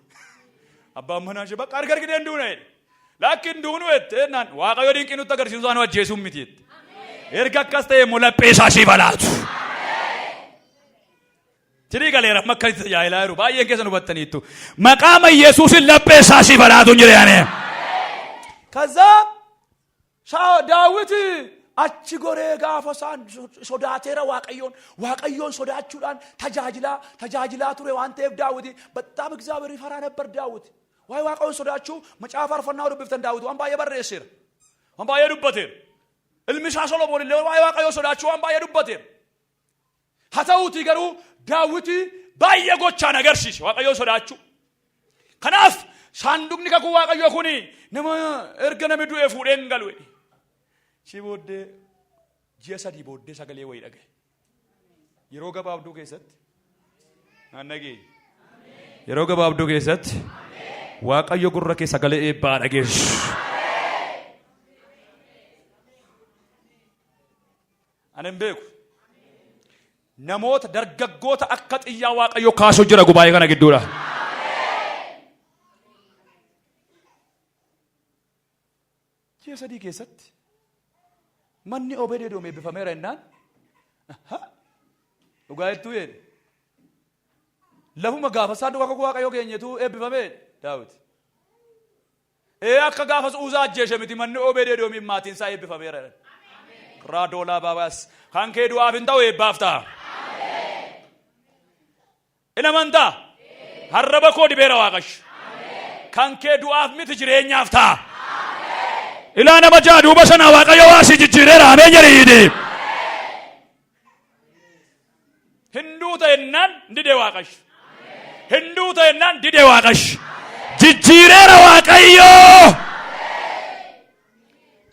Abbaan manaa ishee bakka arga argitee hin duune jedhe. Lakki hin duunu jette jennaan waaqayyo dinqii nutti agarsiisu isaa nu ajjeesuun miti jette. Erga akkas ta'e immoo laphee isaa siif alaatu. Tirii galeera amma akkasitti tajaajilaa jiru baay'een keessan hubattaniittu. Maqaama Yesuusin laphee isaa siif alaatu hin jedhe. Kaza Daawiti achi goree gaafa isaan sodaateera Waaqayyoon Waaqayyoon sodaachuudhaan tajaajilaa tajaajilaa ture waan ta'eef Daawiti በጣም እግዚአብሔር ይፈራ ነበር Daawit. Waa'ee Waaqayyoon sodaachuu macaafa faarfannaa dubbiftan Daawit waan baay'ee barreesseera. Waan baay'ee dubbateera. Ilmi isaa Solomoon illee waa'ee Waaqayyoo sodaachuu waan baay'ee dubbateera. Haa ta'uutii garuu Daawiti baay'ee gochaan agarsiise Waaqayyoon sodaachuu. Kanaaf saanduqni kakuu Waaqayyoo kun nama erga nami du'e fuudhee hin galu jedhe. Ishii booddee ji'a 3 booddee sagalee wayii dhagaye. Yeroo gabaabduu keessatti naan dhageeye. Yeroo gabaabduu keessatti Waaqayyo gurra kee sagalee eebbaa dhageessu. Ani hin beeku. Namoota dargaggoota akka xiyyaa Waaqayyo kaasu jira gubaa'ee kana gidduudha. Ji'a 3 keessatti manni Obededoom eebbifameera jennaan dhugaa jettuu jedhe. Lafuma gaafa saanduqa kakuu Waaqayyoo keenyatu eebbifame Daawit. Ee akka gaafas Uuzaa ajjeeshe miti manni Obeededoomiif maatiin isaa eebbifameera jedhan. Raadoolaa baabaas kan kee du'aaf hin ta'u eebbaaf ta'a. In amantaa? Harraba koo dibeera waaqash. Kan kee du'aaf miti jireenyaaf ta'a. Ilaa nama ja'a duuba sanaa waaqayyo waa si jijjiireera ameen jedhi. Hinduu ta'ennaan dide waaqash. Hinduu ta'ennaan dide waaqash. Jijjiireera waaqayyo.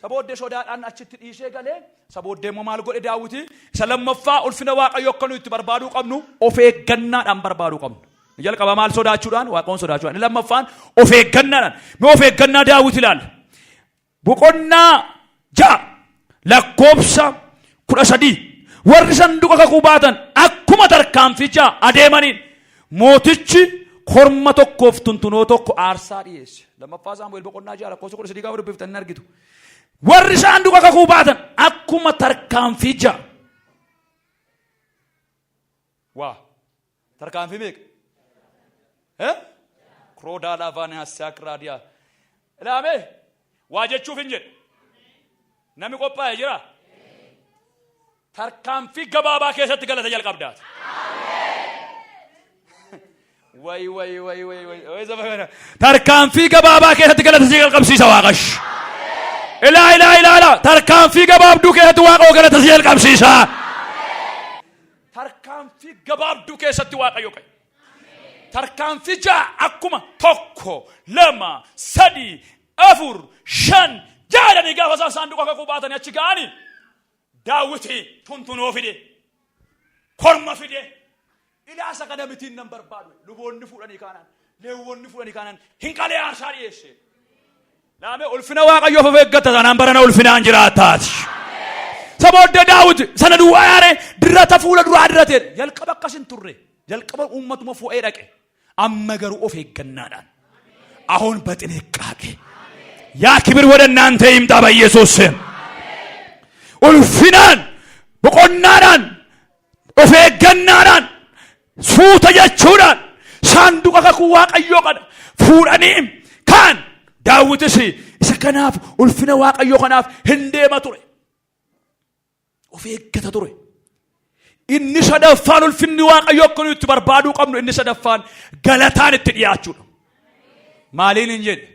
Sabooddee sodaadhaan achitti dhiisee galee sabooddee immoo maal godhe daawwiti isa lammaffaa ulfina waaqayyo akka nuyi itti barbaaduu qabnu of eeggannaadhaan barbaaduu qabnu. Inni jalqabaa maal sodaachuudhaan waaqoon sodaachuudhaan inni lammaffaan of eeggannaadhaan mee of eeggannaa daawwiti ilaalla. Boqonnaa 6 lakkoofsa 13 warri sanduqa kakuu baatan akkuma tarkaanfichaa adeemaniin mootichi korma tokkoof tuntunoo tokko aarsaa dhiyeesse. Lammaffaa Saamu'eel boqonnaa 6 lakkoofsa 13 gaafa dubbiftan hin argitu. Warri saanduqa kakuu baatan akkuma tarkaanfichaa. Waa tarkaanfii meeqa? Eh? Kroodaa laafaanii hassaak raadiyaa. Ilaamee waa jechuuf hin jedhe. Namni qophaa'e jira? Tarkaanfii gabaabaa keessatti galata jalqabdaati. Wayi wayi wayi wayi wayi wayi saba kana. Tarkaanfii gabaabaa keessatti galata si jalqabsiisa waaqash. Ilaa ilaa ilaa ilaa tarkaanfii gabaabduu keessatti waaqa galata si jalqabsiisa. Tarkaanfii gabaabduu keessatti Waaqayyo ka'e. Tarkaanfii 6 akkuma 1, 2, 3, 4, 5, 6 jedhanii gaafa isaan saanduqa kakuu baatanii achi ga'anii Daawiti tuntunoo fide, korma fide, ilaasa kana mitiin nan barbaadu. Luboonni fuudhanii kaanaan, Leewwonni fuudhanii kaanaan hin qalee aarsaa dhiyeesse. Laamee ulfina Waaqayyoof of eeggatta taanaan barana ulfinaan jiraattaati. Isa booddee Daawit sana duwwaa yaare dirata fuula duraa diratee jalqaba akkas hin turre jalqaba uummatuma fo'ee dhaqe amma garuu of eeggannaadhaan አሁን በጥንቃቄ ያ ክብር ወደ እናንተ ይምጣ በኢየሱስ ስም። ulfinaan boqonnaadhaan of eeggannaadhaan suuta jechuudhaan saanduqa kakuu waaqayyoo kana fuudhanii kaan daawwitis isa kanaaf ulfina waaqayyoo kanaaf hin deema ture. Of eeggata ture. Inni sadaffaan ulfinni waaqayyoo akka nuyi itti barbaaduu qabnu inni sadaffaan galataan itti dhiyaachuudha. Maaliin hin jedhe?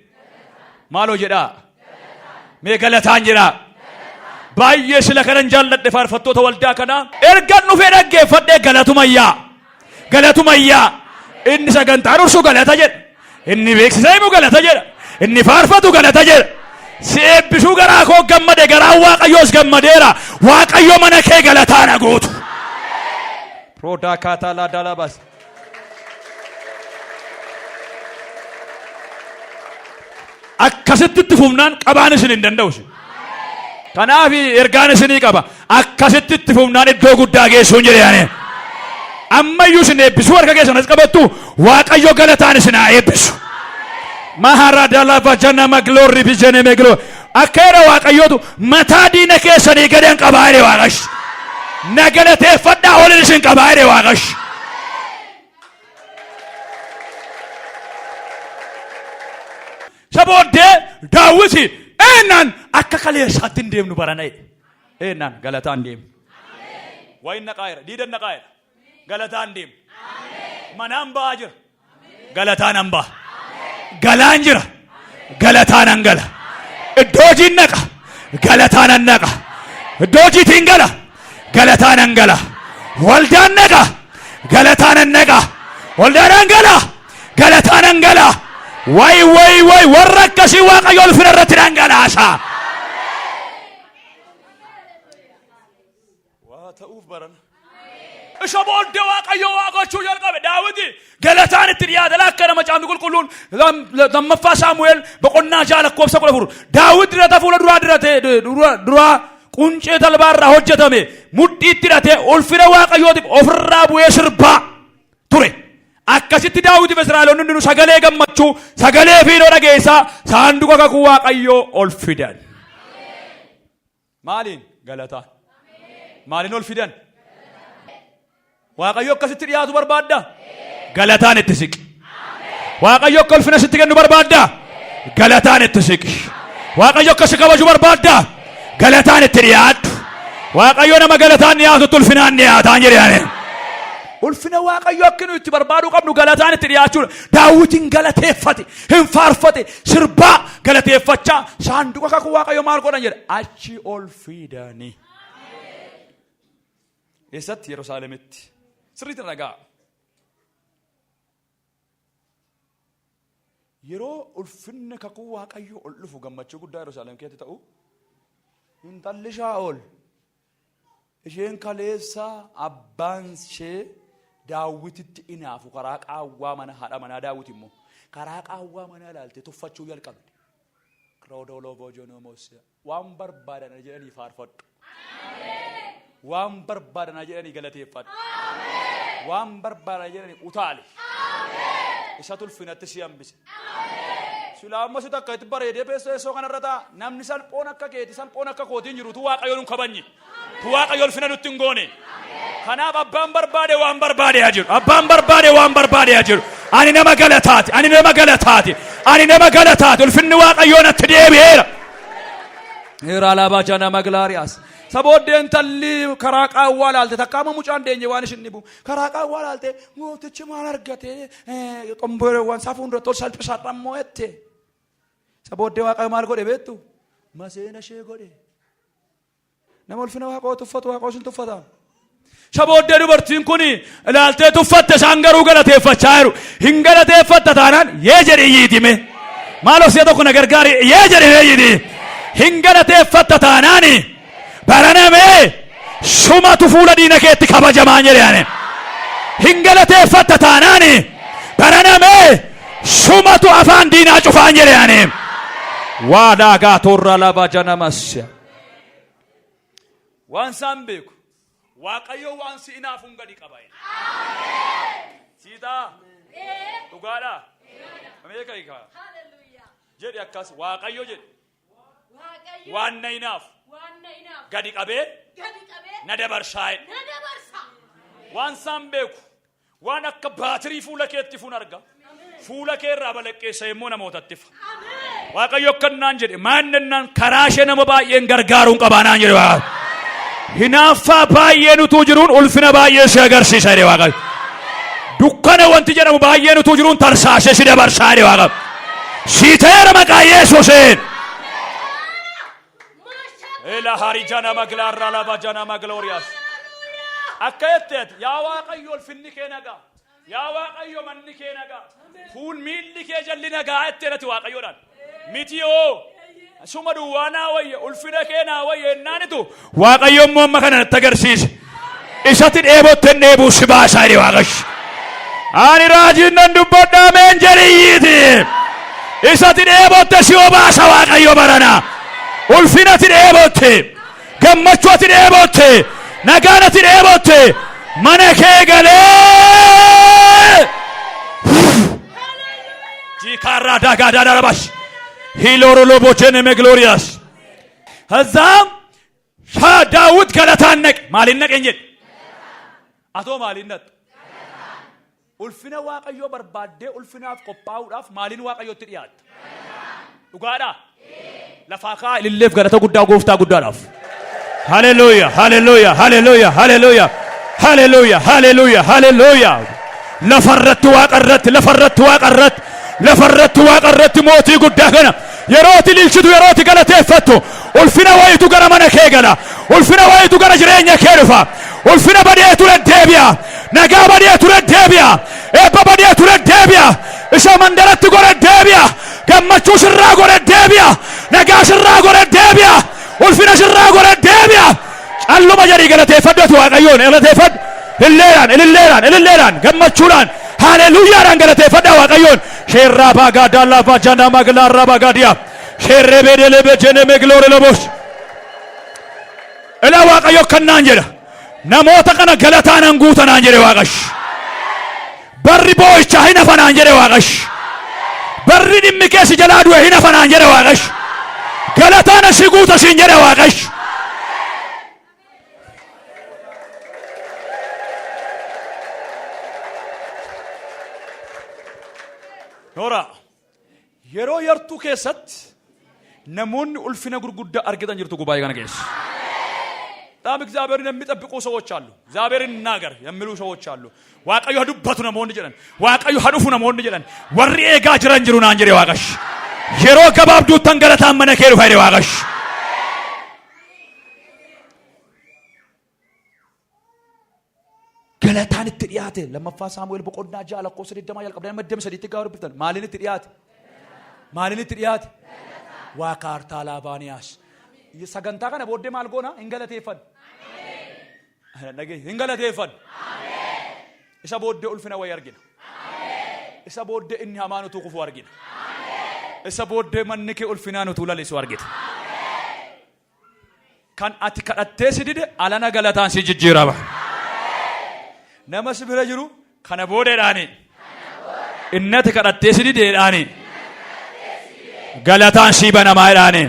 Maaloo jedhaa? Mee galataan jedhaa? Baay'ee sila kanan jaalladhe faarfattoota waldaa kanaa. Ergan dhufee dhaggeeffadhee galatumayyaa. Galatumayyaa. Inni sagantaa dursu galata jedha. Inni beeksisa himu galata jedha. Inni faarfatu galata jedha. Si eebbisuu garaa koo gammade garaan Waaqayyoos gammadeera. Waaqayyo mana kee galataan haguutu. Roodaa kaataa laadaa laabaas. Akkasitti itti fufnaan qabaan isin hin danda'u. isin. Kanaaf ergaan isinii qaba. Akkasitti itti fufnaan iddoo guddaa geessuun jedhe ani. Ammayyuu isin eebbisuu harka keessan as qabattu Waaqayyo galataan isin haa eebbisu. Maharadala vajanama glory bijeneme glory. Akka jedha Waaqayyootu mataa diina keessanii gadan qabaa jedhe Waaqayyo. Na galateeffadhaa olin isin qabaa jedhe Waaqayyo. Isa booddee Daawiti eenyaan akka kaleessaatti hin deemnu barana jedhe. Eenyaan galataan deemu. Wayin naqaa jira, diidan naqaa jira. Galataan deemu. Manaan ba'aa jira. Galataan an ba'a. Galaan jira. Galataan an gala. Iddoo hojiin naqa. Galataan an naqa. Iddoo hojiitiin gala. Galataan an gala. Waldaan naqa. Galataan an naqa. Waldaan an gala. Galataan an gala. Way way way warra akkasii Waaqayyo ulfina irratti dhangalaasa. Waa ta'uuf barana. Isa booddee Waaqayyo waa gochuu jalqabe. Daawiti galataan itti dhiyaate akka nama caamni qulqulluun lammaffaa Saamu'eel boqonnaa 6 lakkoofsa 14. Daawit dirata fuula duraa dirate duraa quncee talbaa irraa hojjetame mudhiitti hidhatee ulfina Waaqayyootiif ofirraa bu'ee sirbaa ture. Akkasitti Daawitiif Israa'eloonni hundinuu sagalee gammachuu, sagalee fiinoo dhageessaa saanduqa kakuu Waaqayyoo ol fidan. Maaliin? Galataan. Maaliin ol fidan? Waaqayyo akkasitti dhiyaatu barbaadda? Galataan itti siqi. Waaqayyo akka ulfina sitti kennu barbaadda? Galataan itti siqi. Waaqayyo akka si kabaju barbaadda? Galataan itti dhiyaadhu. Waaqayyo nama galataan dhiyaatutti ulfinaan dhiyaataan jedhe ani. Ulfina Waaqayyo akka nu itti barbaaduu qabnu galataan itti dhiyaachuudha. Daawwitiin galateeffate, hin faarfate, sirbaa galateeffachaa saanduqa kakuu Waaqayyo maal godhan jedha achi ol fidanii. Eessatti? Yerusaalemitti. Sirriitti dhagaa. Yeroo ulfinni kakuu Waaqayyo ol dhufu gammachuu guddaa Yerusaalem keessatti ta'u intalli Shaa'ol Isheen kaleessa abbaan ishee Daawititti inaafu karaa qaawwaa mana haadha manaa Daawit immoo karaa qaawwaa manaa ilaalte tuffachuu jalqabde. Roodoloobojonomosia waan barbaadan jedhanii faarfadhu. Waan barbaadan jedhanii galateeffadhu. Waan barbaadan jedhanii utaali. Isa tulfinatti si hambise. Silaa amma si takka itti bareedee teessoo kanarra ta'a. Namni salphoon akka keeti salphoon akka kootiin jiru tu Waaqayyoon hin kabajne. Tu Waaqayyo ulfina nutti hin goone. Kanaaf abbaan barbaade waan barbaade haa jedhu. Abbaan barbaade waan barbaade haa jedhu. Ani nama galataati. Ani nama galataati. Ani nama galataati. Ulfinni Waaqayyoo natti deebi'eera. Heera jana maglaariyaas. Sabooddee intalli karaa qaawwaa laalte takka amma mucaan deenye waan ishin dhibu. Karaa qaawwaa laalte mootichi maal argate xomboreewwan isaa fuulduratti ol salphisaadhaan moo'ette. Isa booddee Waaqayyo maal godhe beektu? Maseena ishee godhe. Nama ulfina Waaqayyoo tuffatu Waaqayyo sin tuffata. Isa booddee dubartiin kun ilaaltee tuffatte isaan garuu galateeffachaa jiru. Hin galateeffatta taanaan yee jedhi iyyiitime. Maal of si'a tokko na gargaari yee jedhi iyyiti. Hin galateeffatta taanaani. Baranamee sumatu fuula diina keetti kabajamaan jedhe ani. Hin galateeffatta taanaani baranamee sumatu afaan diinaa cufaan jedhe ani. Waadaa gaatorra laba janamasya. Waan isaan beeku Waaqayyo waan si inaafuun gadi qaba. Siitaa dhugaadhaa? Meeqa hiikaa? Jedhi akkas Waaqayyo jedhi. Waaqayyo Waan na hinaafu waan na hinaafu gadi qabee gadi qabee na dabarsaa jedhe. na dabarsa. Waan isaan beeku waan akka baatirii fuula keetti fuun arga. Fuula kee irraa balaqqeessa immoo namootatti ifa. Ameen. Waaqayyo akkan naan jedhe maannennaan karaa ishee nama baay'een gargaaruun qabaa naan jedhe Waaqayyo. Hinaaffaa baay'een utuu jiruun ulfina baay'ee si agarsiisa jedhe Waaqayyo. Dukkana wanti jedhamu baay'een utuu jiruun tarsaasee si dabarsaa jedhe Waaqayyo. Sii ta'eera maqaa Yesuusiin. Ela harijana maglaarra labajana maglorias. Akka jetteet yaa Waaqayyo ulfinni kee nagaa. Yaa Waaqayyo manni kee nagaa. Fuul miilli kee jalli nagaa jetteen ati Waaqayyoodhaan. Miti hoo suma duwwaa naa wayya ulfina kee naa wayya jennaanitu Waaqayyo immoo amma kana natti agarsiise. Isatti dheebotten dheebuu si baasaa jedhe Waaqayyo. Ani raajiin nan dubbadha ameen jedhiyyiiti. Isatti dheebotte si obaasa Waaqayyo barana. Ulfina ati dheebotte. Gammachuu ati dheebotte. Nagaan ati dheebotte. Mana kee galee. Jiikaarraa daagaa daadarabash. Hiilooroloboo jeneme glorious. ከዛም Daawit galataan naqe. Maaliin naqe hin jedhe? Atoo maaliin naqxe? Ulfina Waaqayyoo barbaaddee ulfinaaf qophaa'uudhaaf maaliin Waaqayyootti dhiyaatta? Dhugaadhaa? Lafaa ka'aa ililleef galata guddaa gooftaa guddaadhaaf. Haleluuya, haleluuya, haleluuya, haleluuya, haleluuya, haleluuya, haleluuya. Lafarratti waaqarratti, lafarratti waaqarratti, lafarratti waaqarratti mootii guddaa kana yeroo ati ililchitu, yeroo ati galateeffattu ulfina wayitu gara mana kee gala. Ulfina wayitu gara jireenya kee dhufa. Ulfina badeetu deddeebi'a. Nagaa badeetu deddeebi'a. Eebba badeetu deddeebi'a. Isa mandaratti godhe deebi'a. Gammachuu sirraa godhe deebi'a. Nagaa sirraa godhe deebi'a. Ulfina sirraa godhe deebi'a. Calluma jedhii galateeffadhu ati Waaqayyoon galateeffadhu. Ililleedhaan, ililleedhaan, ililleedhaan, gammachuudhaan, haleluuyaadhaan galateeffadhaa Waaqayyoon. Sheerraa baagaa daallaa baajanaa maglaarraa baagaadiyaa. Sheerree beedelee beejenee megloore lobos. Ilaa Waaqayyo akkannaan jedha. Namoota kana galataa nan guuta naan jedhe Waaqash. Barri boo'ichaa hin hafa naan jedhe Waaqash. Barri dhimmi kee si jalaa du'e hin hafa naan jedhe Waaqash. Galataa na si guuta siin jedhe Waaqash. Noora. Yeroo yartuu keessatti namoonni ulfina gurguddaa argatan jirtu gubaa'ee kana keessa. በጣም እግዚአብሔርን የሚጠብቁ ሰዎች አሉ። እግዚአብሔርን ይናገር የሚሉ ሰዎች አሉ። Waaqayyo haa dubbatu namoonni jedhan, Waaqayyo haa dhufu namoonni jedhan, warri eegaa jiran jiru naan jedhe Waaqash. Yeroo gabaabduuttan galataan mana kee dhufa jedhe Waaqash. Galataan itti dhiyaate lammaffaa Saamu'eel boqonnaa 6 lakkoofsa 20 jalqabdanii amma 23tti gaafa dubbiftan maaliin itti dhiyaate? Maaliin itti dhiyaate? Waa kaartaa laabaaniyaas. Sagantaa kana booddee maal goona? Hin galateeffannu. Dhageessi hin galateeffannu. Isa booddee ulfina wayii argina. Isa booddee inni hamaan utuu kufuu argina. Isa booddee manni kee ulfinaan utuu lalisu argita. Kan ati kadhattee si dide alana galataan si jijjiirama. Nama si bira jiru kana boodeedhaani. Inni ati kadhattee si dideedhaani. Galataan si banamaa jedhaani.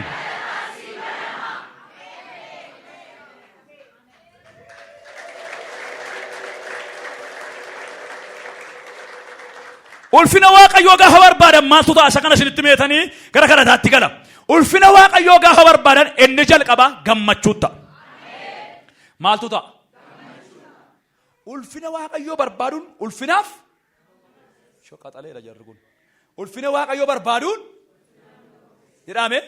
Ulfina Waaqayyoo gaafa barbaadan maaltu ta'a? Isa kana isinitti meetanii gara kadhataatti gala. Ulfina Waaqayyoo gaafa barbaadan inni jalqaba gammachuu ta'a. Maaltu ta'a? Ulfina Waaqayyoo barbaaduun ulfinaaf shoqaxaleedha jarri kun. Ulfina Waaqayyoo barbaaduun jedhame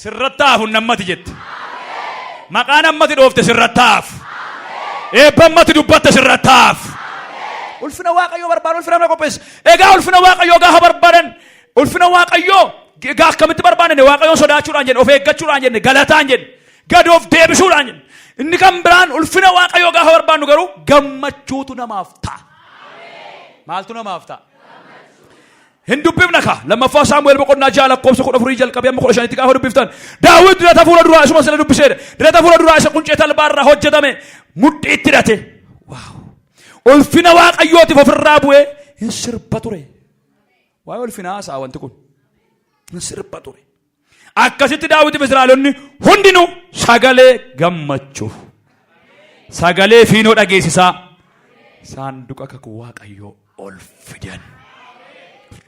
Sirratti haa hafu nammati jette. Maqaan ammati dhoofte sirratti haa hafu. Eebba ammati dubbatte sirratti haa hafu. Ulfina Waaqayyoo barbaadu ulfina nama qopheessa. Egaa ulfina Waaqayyoo gaafa barbaadan ulfina Waaqayyoo egaa akkamitti barbaadan Waaqayyoon sodaachuudhaan jenne of eeggachuudhaan jenne galataan jenne gad of deebisuudhaan jenne. Inni kan biraan ulfina Waaqayyoo gaafa barbaannu garuu gammachuutu namaaf ta'a. Maaltu namaaf ta'a? Hin dubbifna kaa. Lammaffaa Saamu'eel boqonnaa 6 lakkoofsa 14 jalqabee amma 15tti gaafa dubbiftan. Daawit dirata fuula duraa isuma sila dubbiseedha. Dirata fuula duraa isa quncee talbaa irraa hojjetame mudhiitti hidhate. Waaw. Ulfina Waaqayyootiif ofirraa bu'ee hin sirba ture. Waa'ee ulfinaa haasa'a wanti kun. Hin sirba ture. Akkasitti Daawitiif Israa'elonni hundinuu sagalee gammachuu, sagalee fiinoo dhageessisaa saanduqa kakuu Waaqayyoo ol fidan.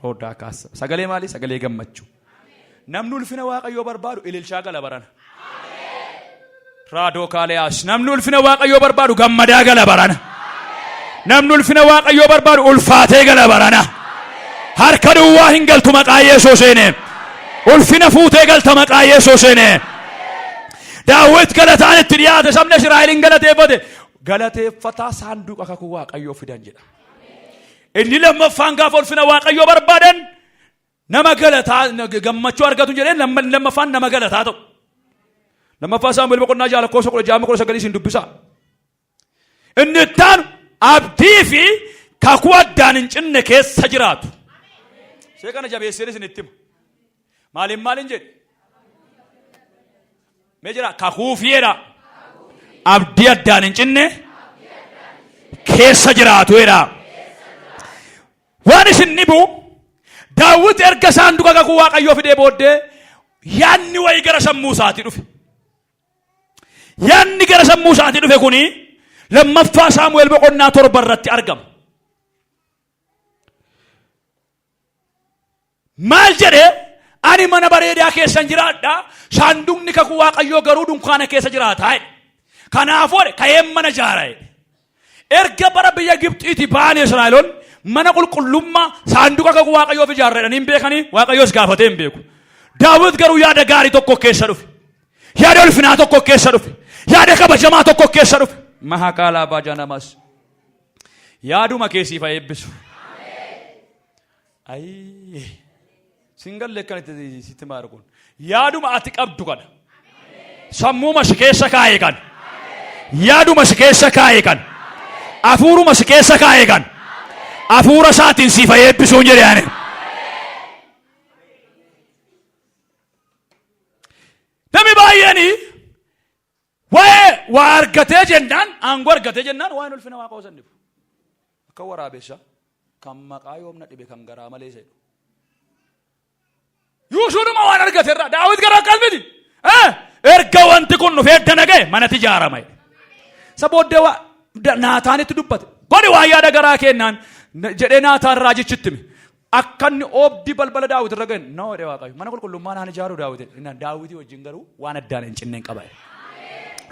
Rooddaa kaasa. Sagalee maali? Sagalee gammachuu. Namni ulfina Waaqayyoo barbaadu ililchaa gala barana. Raadoo kaaleyaas. Namni ulfina Waaqayyoo barbaadu gammadaa gala barana. Namni ulfina Waaqayyoo barbaadu ulfaatee gala barana. Harka duwwaa hin galtu maqaa Yesuusiin. Ulfina fuutee galta maqaa Yesuusiin. Daawit galataan itti dhiyaate sabni Israa'eliin galateeffate. Galateeffataa saanduqa kakuu Waaqayyoo fidan jedha. Inni lammaffaan gaafa ulfina Waaqayyoo barbaadan Nama galataa gammachuu argatu jedhee lammaffaan nama galataa ta'u. Lammaffaa Saamu'eel boqonnaa 6 lakkoofsa 16 19 isin dubbisaa. Inni itti aanu abdii fi kakuu addaan hin cinne keessa jiraatu. Ishee kana jabeesseen isin itti hima. Maaliin maaliin jedhe? Mee jira kakuu fi jedha. Abdii addaan hin cinne keessa jiraatu jedha. Waan isin dhibu Daawit erga saanduqa kakuu Waaqayyoo fidee booddee yaadni wayii gara sammuu isaatii dhufe. Yaadni gara sammuu isaatii dhufe kuni lammaffaa Saamu'eel boqonnaa 7 irratti argama. Maal jedhe? Ani mana bareedaa keessan jiraadha, saanduqni kakuu Waaqayyoo garuu dunkaana keessa jiraata jedhe. Kanaafuu jedhe ka'een mana ijaara jedhe. Erga bara biyya Gibxiitii ba'anii Israa'eloonni mana qulqullummaa saanduqa kakuu Waaqayyoof ijaarra jedhanii hin beekanii Waaqayyoos gaafatee hin beeku. Daawit garuu yaada gaarii tokko keessa dhufe. Yaada ulfinaa tokko keessa dhufe. Yaada kabajamaa tokko keessa dhufe. Mahakaalaa baajanamas. Yaaduma kee siif haa eebbisu. Ayii. Sin galle akkan itti sitti maaru kun. Yaaduma ati qabdu kana. Sammuuma si keessa kaa'e kana. Yaaduma si keessa kaa'e kana. Afuuruma si keessa kaa'e kana. Afuura isaatiin siif haa eebbisuun jedhe ani. Namni baay'een waa'ee waa argatee jennaan aangoo argatee jennaan waa'een ulfina waaqa osoo hin dhibu. Akka waraabessa kan maqaa yoomna dhibe kan garaa malee isa jedhu. Yuushuudhuma waan argate irraa Daawit gara akkas miti. Erga wanti kun dhufee edda naga'e manatti ijaarama. Isa booddee Naataanitti dubbate. Godhi waan yaada garaa kennaan jedhee Naataan raajichitti hime. Akka inni oobdii balbala Daawit irra ga'e na jedhe Waaqayyo. Mana qulqullummaa naan ijaaru Daawit jedhe. Innaan Daawitii wajjin garuu waan addaan hin cinne hin qaba jedhe.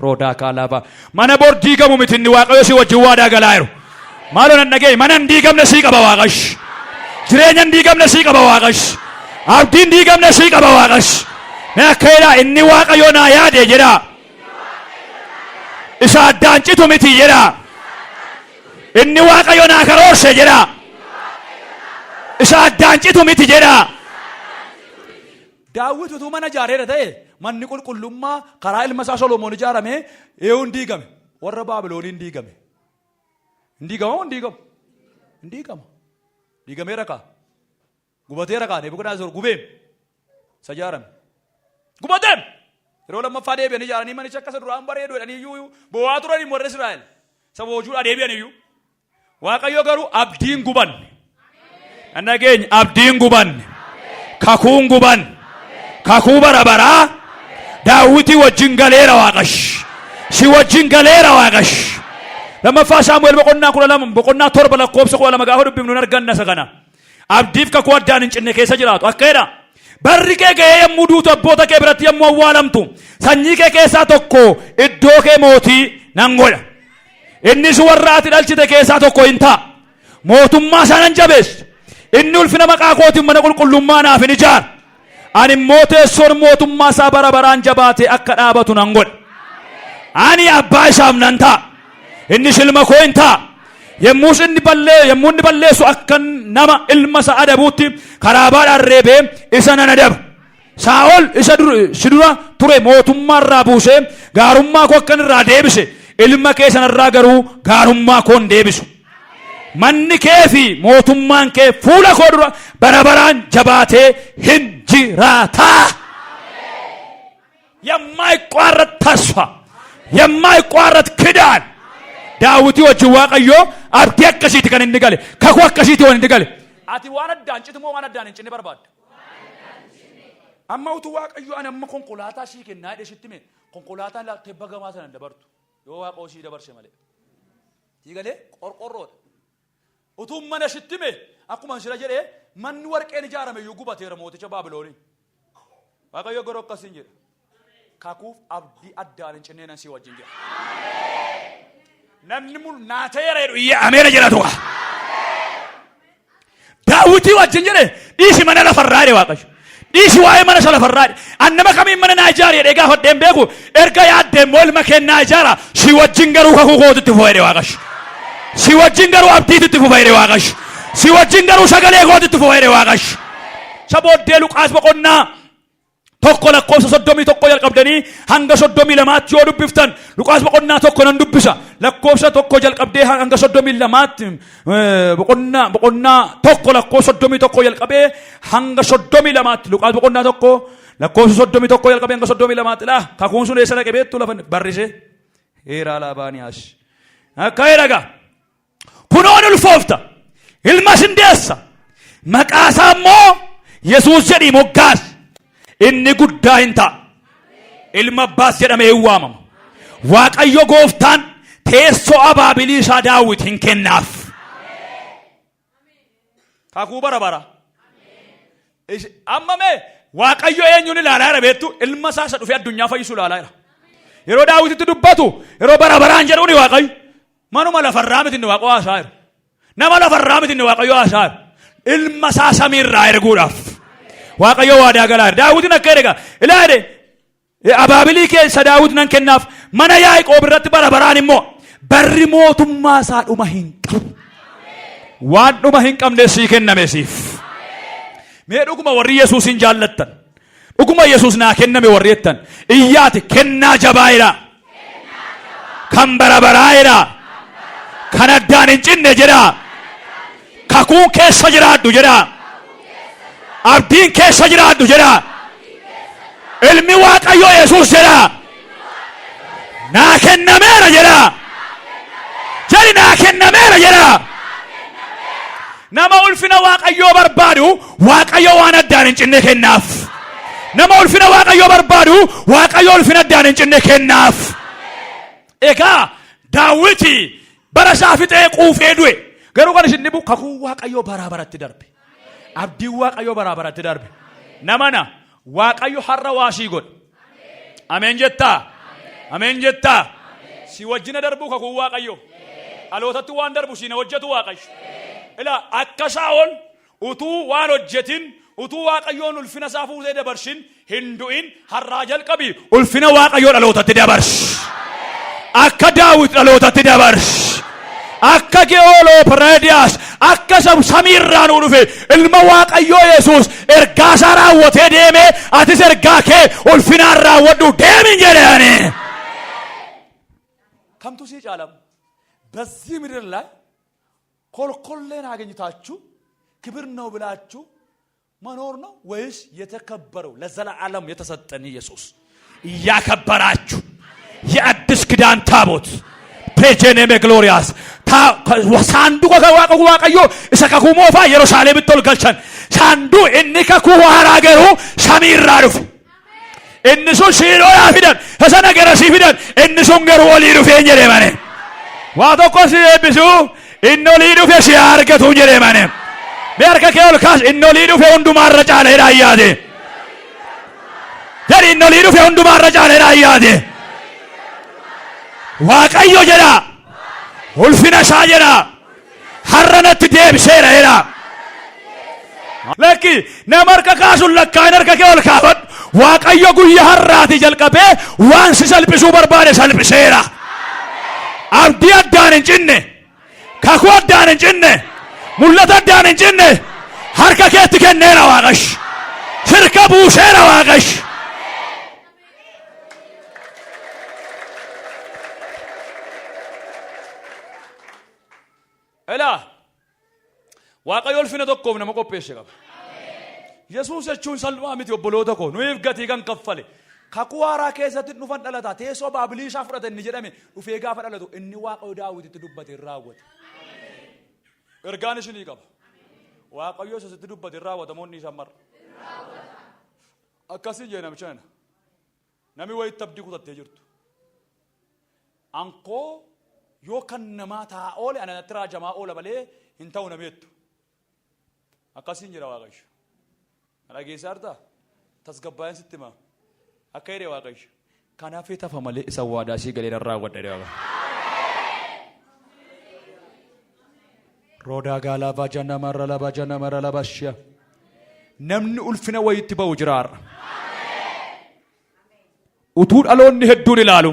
Roodaa kaalaabaa. Mana bor diigamu miti inni Waaqayyo si wajjin waadaa galaa jiru. Maaloo nan dhaga'e mana hin diigamne sii qaba Waaqayyo. Jireenya hin diigamne sii qaba Waaqayyo. Abdii hin diigamne sii qaba Waaqayyo. Mee akka jedhaa inni Waaqayyo naa yaade jedhaa. Isa addaan citu miti jedhaa. Inni Waaqayyo naa karoorse jedhaa. Isa addaan citu miti jedhaa. Daawit utuu mana ijaareera ta'e manni qulqullummaa karaa ilma isaa Solomoon ijaarame eewuun diigame. Warra Baabilooniin diigame. Hin diigama moo hin diigamu? Hin diigama. Diigameera kaa. Gubateera kaa Nebukadnezar gubeem. Isa ijaarame. Gubateem! Yeroo lammaffaa deebi'anii ijaaranii manicha akka isa duraan bareedu jedhanii iyyuu boo'aa turanii warri Israa'el. Isa boojuudhaa deebi'an iyyuu. Waaqayyo garuu abdiin gubanne. Kan dhageenye abdiin gubanne. Kakuun gubanne. Kakuu bara baraa daawwitii wajjin galeera waaqash. Si wajjin galeera waaqash. Lammaffaa Saamu'eel boqonnaa 12 boqonnaa 7 lakkoofsa 12 gaafa dubbifnu hin arganna isa kana. Abdiif kakuu addaan hin cinne keessa jiraatu. Akka jedha. Barri kee ga'ee yommuu duutu abboota kee biratti yommuu awwaalamtu sanyii kee keessaa tokko iddoo kee mootii nan godha. Innis warra ati dhalchite keessaa tokko hin ta'a. Mootummaa isaa nan jabeessa. Inni ulfina maqaa kootiin mana qulqullummaa naaf hin ijaara. Ani immoo teessoon mootummaa isaa bara baraan jabaatee akka dhaabatu nan godha. Ani abbaa isaaf nan ta'a. Innis ilma koo hin ta'a. Yommus inni ballee yommuu inni balleessu akka nama ilma isaa adabuutti karaabaadhaan reebee isa nan adaba. Saa'ol isa si dura ture mootummaa irraa buusee gaarummaa koo akkan irraa deebise ilma kee sanarraa garuu gaarummaa koo hin deebisu. Manni kee fi mootummaan kee fuula koo dura bara baraan jabaatee hin jiraata. የማይቋረጥ ተስፋ የማይቋረጥ ኪዳን Daawitii wajjin Waaqayyoo abdii akkasiiti kan inni gale kakuu akkasiiti waan inni gale. Ati waan addaan citu moo waan addaan hin cinne barbaadda? Amma utuu Waaqayyo ani amma konkolaataa sii kennaa jedhee sitti hime konkolaataan tebba gamaa sana hin dabartu yoo Waaqayyo sii dabarse malee. Sii galee qorqorroodha. Utuu mana sitti hime akkuma sila jedhee manni warqeen ijaarame iyyuu gubateera mooticha Baabilooniin. Waaqayyo garuu akkasiin jedha. Kakuuf abdii addaan hin cinnee nan sii wajjin jira. Namni mul naa ta'eera jedhu iyyee ameera jedha tuqa. Daawwitii wajjin jedhe dhiisi mana lafarraa jedhe Waaqayyo. Dhiisi waa'ee mana isa lafarraa jedhe. An nama kamiin mana naa ijaari jedhee gaafadhee hin beeku. Erga yaaddee immoo ilma kee naa ijaara. Si wajjin garuu kakuu kootitti fufa jedhe Waaqayyo. Si wajjin garuu abdiititti fufa jedhe Waaqayyo. Si wajjin garuu sagalee kootitti fufa jedhe Waaqayyo. Isa booddee Luqaas boqonnaa 1 lakkoofsa 31 jalqabdanii hanga 32tti yoo dubbiftan Luqaas boqonnaa 1 nan dubbisa lakkoofsa 1 jalqabdee hanga 32tti boqonnaa 1 lakkoofsa 31 jalqabee hanga 32tti Luqaas boqonnaa 1 lakkoofsa 31 jalqabee hanga 32tti laa kakuun sun eessa dhaqe beektu lafa barrisee heeraa laabaaniyaas akka jedhagaa Kunoo ni ulfoofta, ilmas in deessa, maqaa isaa immoo Yesuus jedhii moggaas. Inni guddaa hin ta'a, ilma abbaas jedhamee hin waamama. Waaqayyo gooftaan teessoo abaabilii isaa Daawit hin kennaaf. Kakuu bara bara. Amma mee Waaqayyo eenyuun ilaalaa jira beektu ilma isaa isa dhufee addunyaa fayyisu ilaalaa jira. Yeroo Daawititti dubbatu yeroo bara baraan jedhuuni Waaqayyo. Manuma lafarraa miti inni Waaqayyo haasaa jiru. Nama lafarraa miti inni Waaqayyo haasaa jiru. Ilma isaa samiirraa erguudhaaf. Waaqayyo waadaa galaa jira. Daawitiin akka jedhe egaa ilaa jedhe abaabilii keessa Daawit nan kennaaf mana Yaaqoob irratti bara baraan immoo barri mootummaa isaa dhuma hin qabu. Waan dhuma hin qabne sii kenname siif. Mee dhuguma warri Yesuusin jaallattan, dhuguma Yesuus naa kenname warri jettan, iyyaati kennaa jabaa jedhaa. Kan bara baraa jedhaa. Kan addaan hin cinne jedhaa. Kakuun keessa jiraadhu jedhaa. Abdiin keessa jiraadhu jedhaa. Ilmi Waaqayyoo Yesuus jedhaa. Naa kennameera jedhaa. Jedhi naa kennameera jedhaa. Nama ulfina Waaqayyoo barbaadu Waaqayyo waan addaan hin cinne kennaaf. Nama ulfina Waaqayyoo barbaadu Waaqayyo ulfina addaan hin cinne kennaaf. Egaa Daawiti bara isaa fixee quufee du'e. Garuu kan isin dhibu kakuun Waaqayyoo baraa baratti darbe. Abdiin Waaqayyoo baraa baratti darbe. Namana Waaqayyo har'a waa sii godhe. Ameen jettaa? Ameen jettaa? Si wajjina darbuu kakuun Waaqayyoo. Dhalootatti waan darbu siin hojjetu Waaqayyo. Ilaa akka Saa'ol utuu waan hojjetin utuu Waaqayyoon ulfina isaa fuutee dabarsin hin du'in har'aa jalqabi ulfina Waaqayyoo dhalootatti dabarsi. Akka Daawit dhalootatti dabarsi. Akka Ge'ooloo Piraadiyaas akka samiirraa nuu dhufe ilma Waaqayyoo Yesuus ergaa isaa raawwatee deemee atis ergaa kee ulfinaan raawwadhu deemin jedhe ani. Kamtu sii caalam? በዚህ ምድር ላይ ኮልኮሌን አግኝታችሁ ክብር ነው ብላችሁ መኖር ነው ወይስ የተከበረው ለዘላለም የተሰጠን ኢየሱስ እያከበራችሁ የአዲስ ኪዳን ታቦት ፕሬጀኔሜ ግሎሪያስ saanduqa waaqa waaqayyoo isa kakuu moofaa Yerusaalemitti ol galchan. Saanduu inni kakuu haaraa garuu samiirraa dhufe. Inni sun Shiiloodhaa fidan, isa sana garasii fidan, inni sun garuu olii dhufee hin jedhee malee. Waa tokko si eebbisu, inni olii dhufe si haa argatu hin jedhee malee. Mee harka kee ol kaas, inni olii dhufe hundumaarra caaleedha ayyaate. Jedhi inni olii dhufe hundumaarra caaleedha ayyaate. Waaqayyo jedha. Ulfina isaa jedha. Har'a natti deebiseera jedha. Lakki nama harka kaasuun lakkaa'in harka kee ol kaafadhu. Waaqayyo guyyaa har'aati jalqabee waan si salphisuu barbaade salphiseera. Abdii addaan hin cinne, kakuu addaan hin cinne, mul'ata addaan hin cinne harka keetti kenneera Waaqash. Sirka buuseera Waaqash. Ilaa Waaqayyo ulfina tokkoof nama qopheesse qaba. Yesuus jechuun salphaa miti obboloota koo nuyiif gatii kan kaffale. Kakuu haaraa keessatti dhufan dhalata teessoo baabilii isaa fudhate inni jedhame dhufee gaafa dhalatu inni Waaqayyo Daawititti dubbate hin raawwate. Ergaan isinii qaba. Waaqayyo isa sitti dubbate hin raawwata moo inni isaan marra. Akkasiin jedhe namicha nana. Nami wayitti abdii kutattee jirtu. Ankoo yoo kan namaa ta'a oole ana natti raajamaa oola malee hin ta'u nami jettu. Akkasiin jedha Waaqayyo. Na dhageessaa jirtaa? Tasgabbaa'een sitti hima. Akka jedhe Waaqayyo. Kan hafee tafa malee isa waadaa sii galee nan raawwadha jedhe Waaqayyo. Roodaa gaalaa baajana marra labajana marra labashia. Namni ulfina wayitti ba'u jira har'a. Utuu dhaloonni hedduun ilaalu,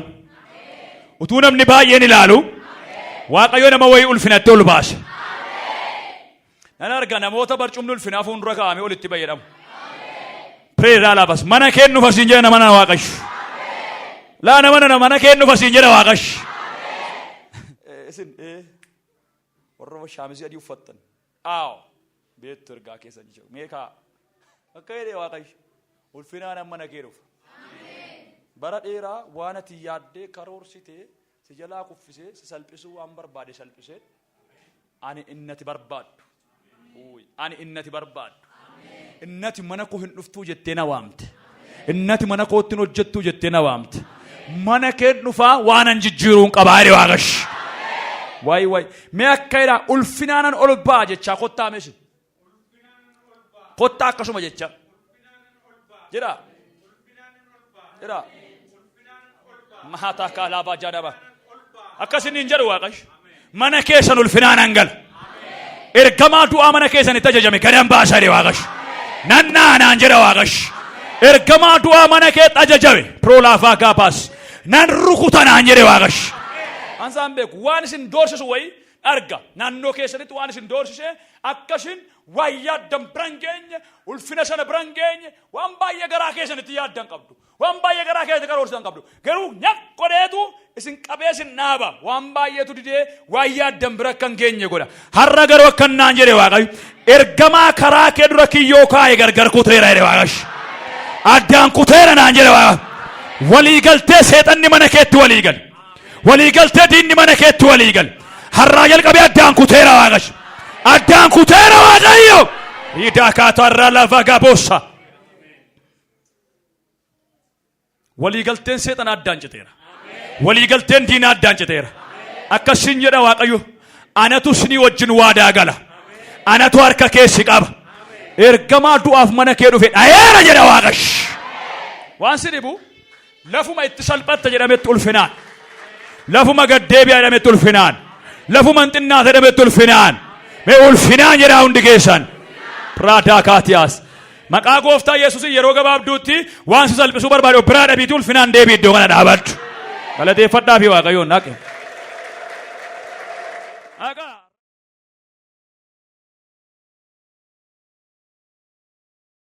utuu namni baay'een ilaalu, Waaqayyo nama wayii ulfinatti ol baase. Nan arga namoota barcumni ulfinaa fuuldura kaa'amee olitti fayyadamu. Preeraa laafas mana keen dhufa siin jedha nama na Waaqayyo. Laa nama nana mana keen dhufa siin jedha Waaqayyo. Isin warra shaamizii adii uffattan. Aaw beektu ergaa keessan jechuudha. Mee kaa akka jedhe Waaqayyo ulfinaan amma mana kee dhufa. Bara dheeraa waan ati yaaddee karoorsitee si jalaa kuffisee si salphisuu waan barbaade salphisee ani innati barbaaddu. Uuy, Ani innati barbaaddu. Innati mana koo hin dhuftuu jettee na waamte. Innati mana kootti hin hojjettuu jettee na waamte. Mana keen dhufaa waan an jijjiiruun qabaa jedhe Waaqayyo. Waay waay mee akka jedhaa ulfinaanan ol ba'a jechaa kottaa meesi. Kottaa akkasuma jecha. Jedhaa. Jedhaa. Mahataa kaalaabaa jaadaba. Akkas inni hin jedhu Waaqayyo. Mana keessan ulfinaan hangala. Ergamaa du'aa mana keessanitti ajajame gadan baasa jedhe Waaqayyo. Nan naanaan jedha Waaqayyo. Ergamaa du'aa mana keetti ajajame proolaafaa gaabaas. Nan rukuta naan jedhe Waaqayyo. Ansaan beeku waan isin doorsisu wayii arga. Naannoo keessanitti waan isin doorsise akka isin waan yaaddan bira hin geenye, ulfina sana bira hin geenye, waan baay'ee garaa keessanitti yaaddan qabdu. Waan baay'ee garaa keessatti karoorsitan qabdu. Garuu nyaq godheetu isin qabee isin dhaaba. Waan baay'eetu didee waan yaaddan bira akka hin geenye godha. Har'a garuu akkan naan jedhe Waaqayyo ergamaa karaa kee dura kiyyoo kaa'e gargar kuteera jedhe Waaqayyo. Addaan kuteera naan jedhe Waaqayyo. Walii galtee seexanni mana keetti walii gale. Walii galtee diinni mana keetti walii gale. Har'aa jalqabee addaan kuteera Waaqayyo. Addaan kuteera Waaqayyo. Riidaa kaatarra lafa gabossa. Waliigalteen seexanaa addaan citeera. Waliigalteen diinaa addaan citeera. Akkasiin jedha Waaqayyo. Anatu isinii wajjin waadaa gala. Anatu harka kee si qaba. Ergamaa du'aaf mana kee dhufe dhayeera jedha Waaqayyo. Waan si dhibu lafuma itti salphatta jedhametti ulfinaan. Lafuma gad deebi'a jedhametti ulfinaan. Lafuma hin xinnaata jedhametti ulfinaan. Mee ulfinaan jedhaa hundi keessan. Raadaa kaatiyaas. Maqaa gooftaa Yesuusin yeroo gabaabduutti waan si salphisuu barbaade of biraa dhabiitii ulfinaan deebii iddoo kana dhaabadhu. Galateeffadhaa fi Waaqayyoon dhaqe.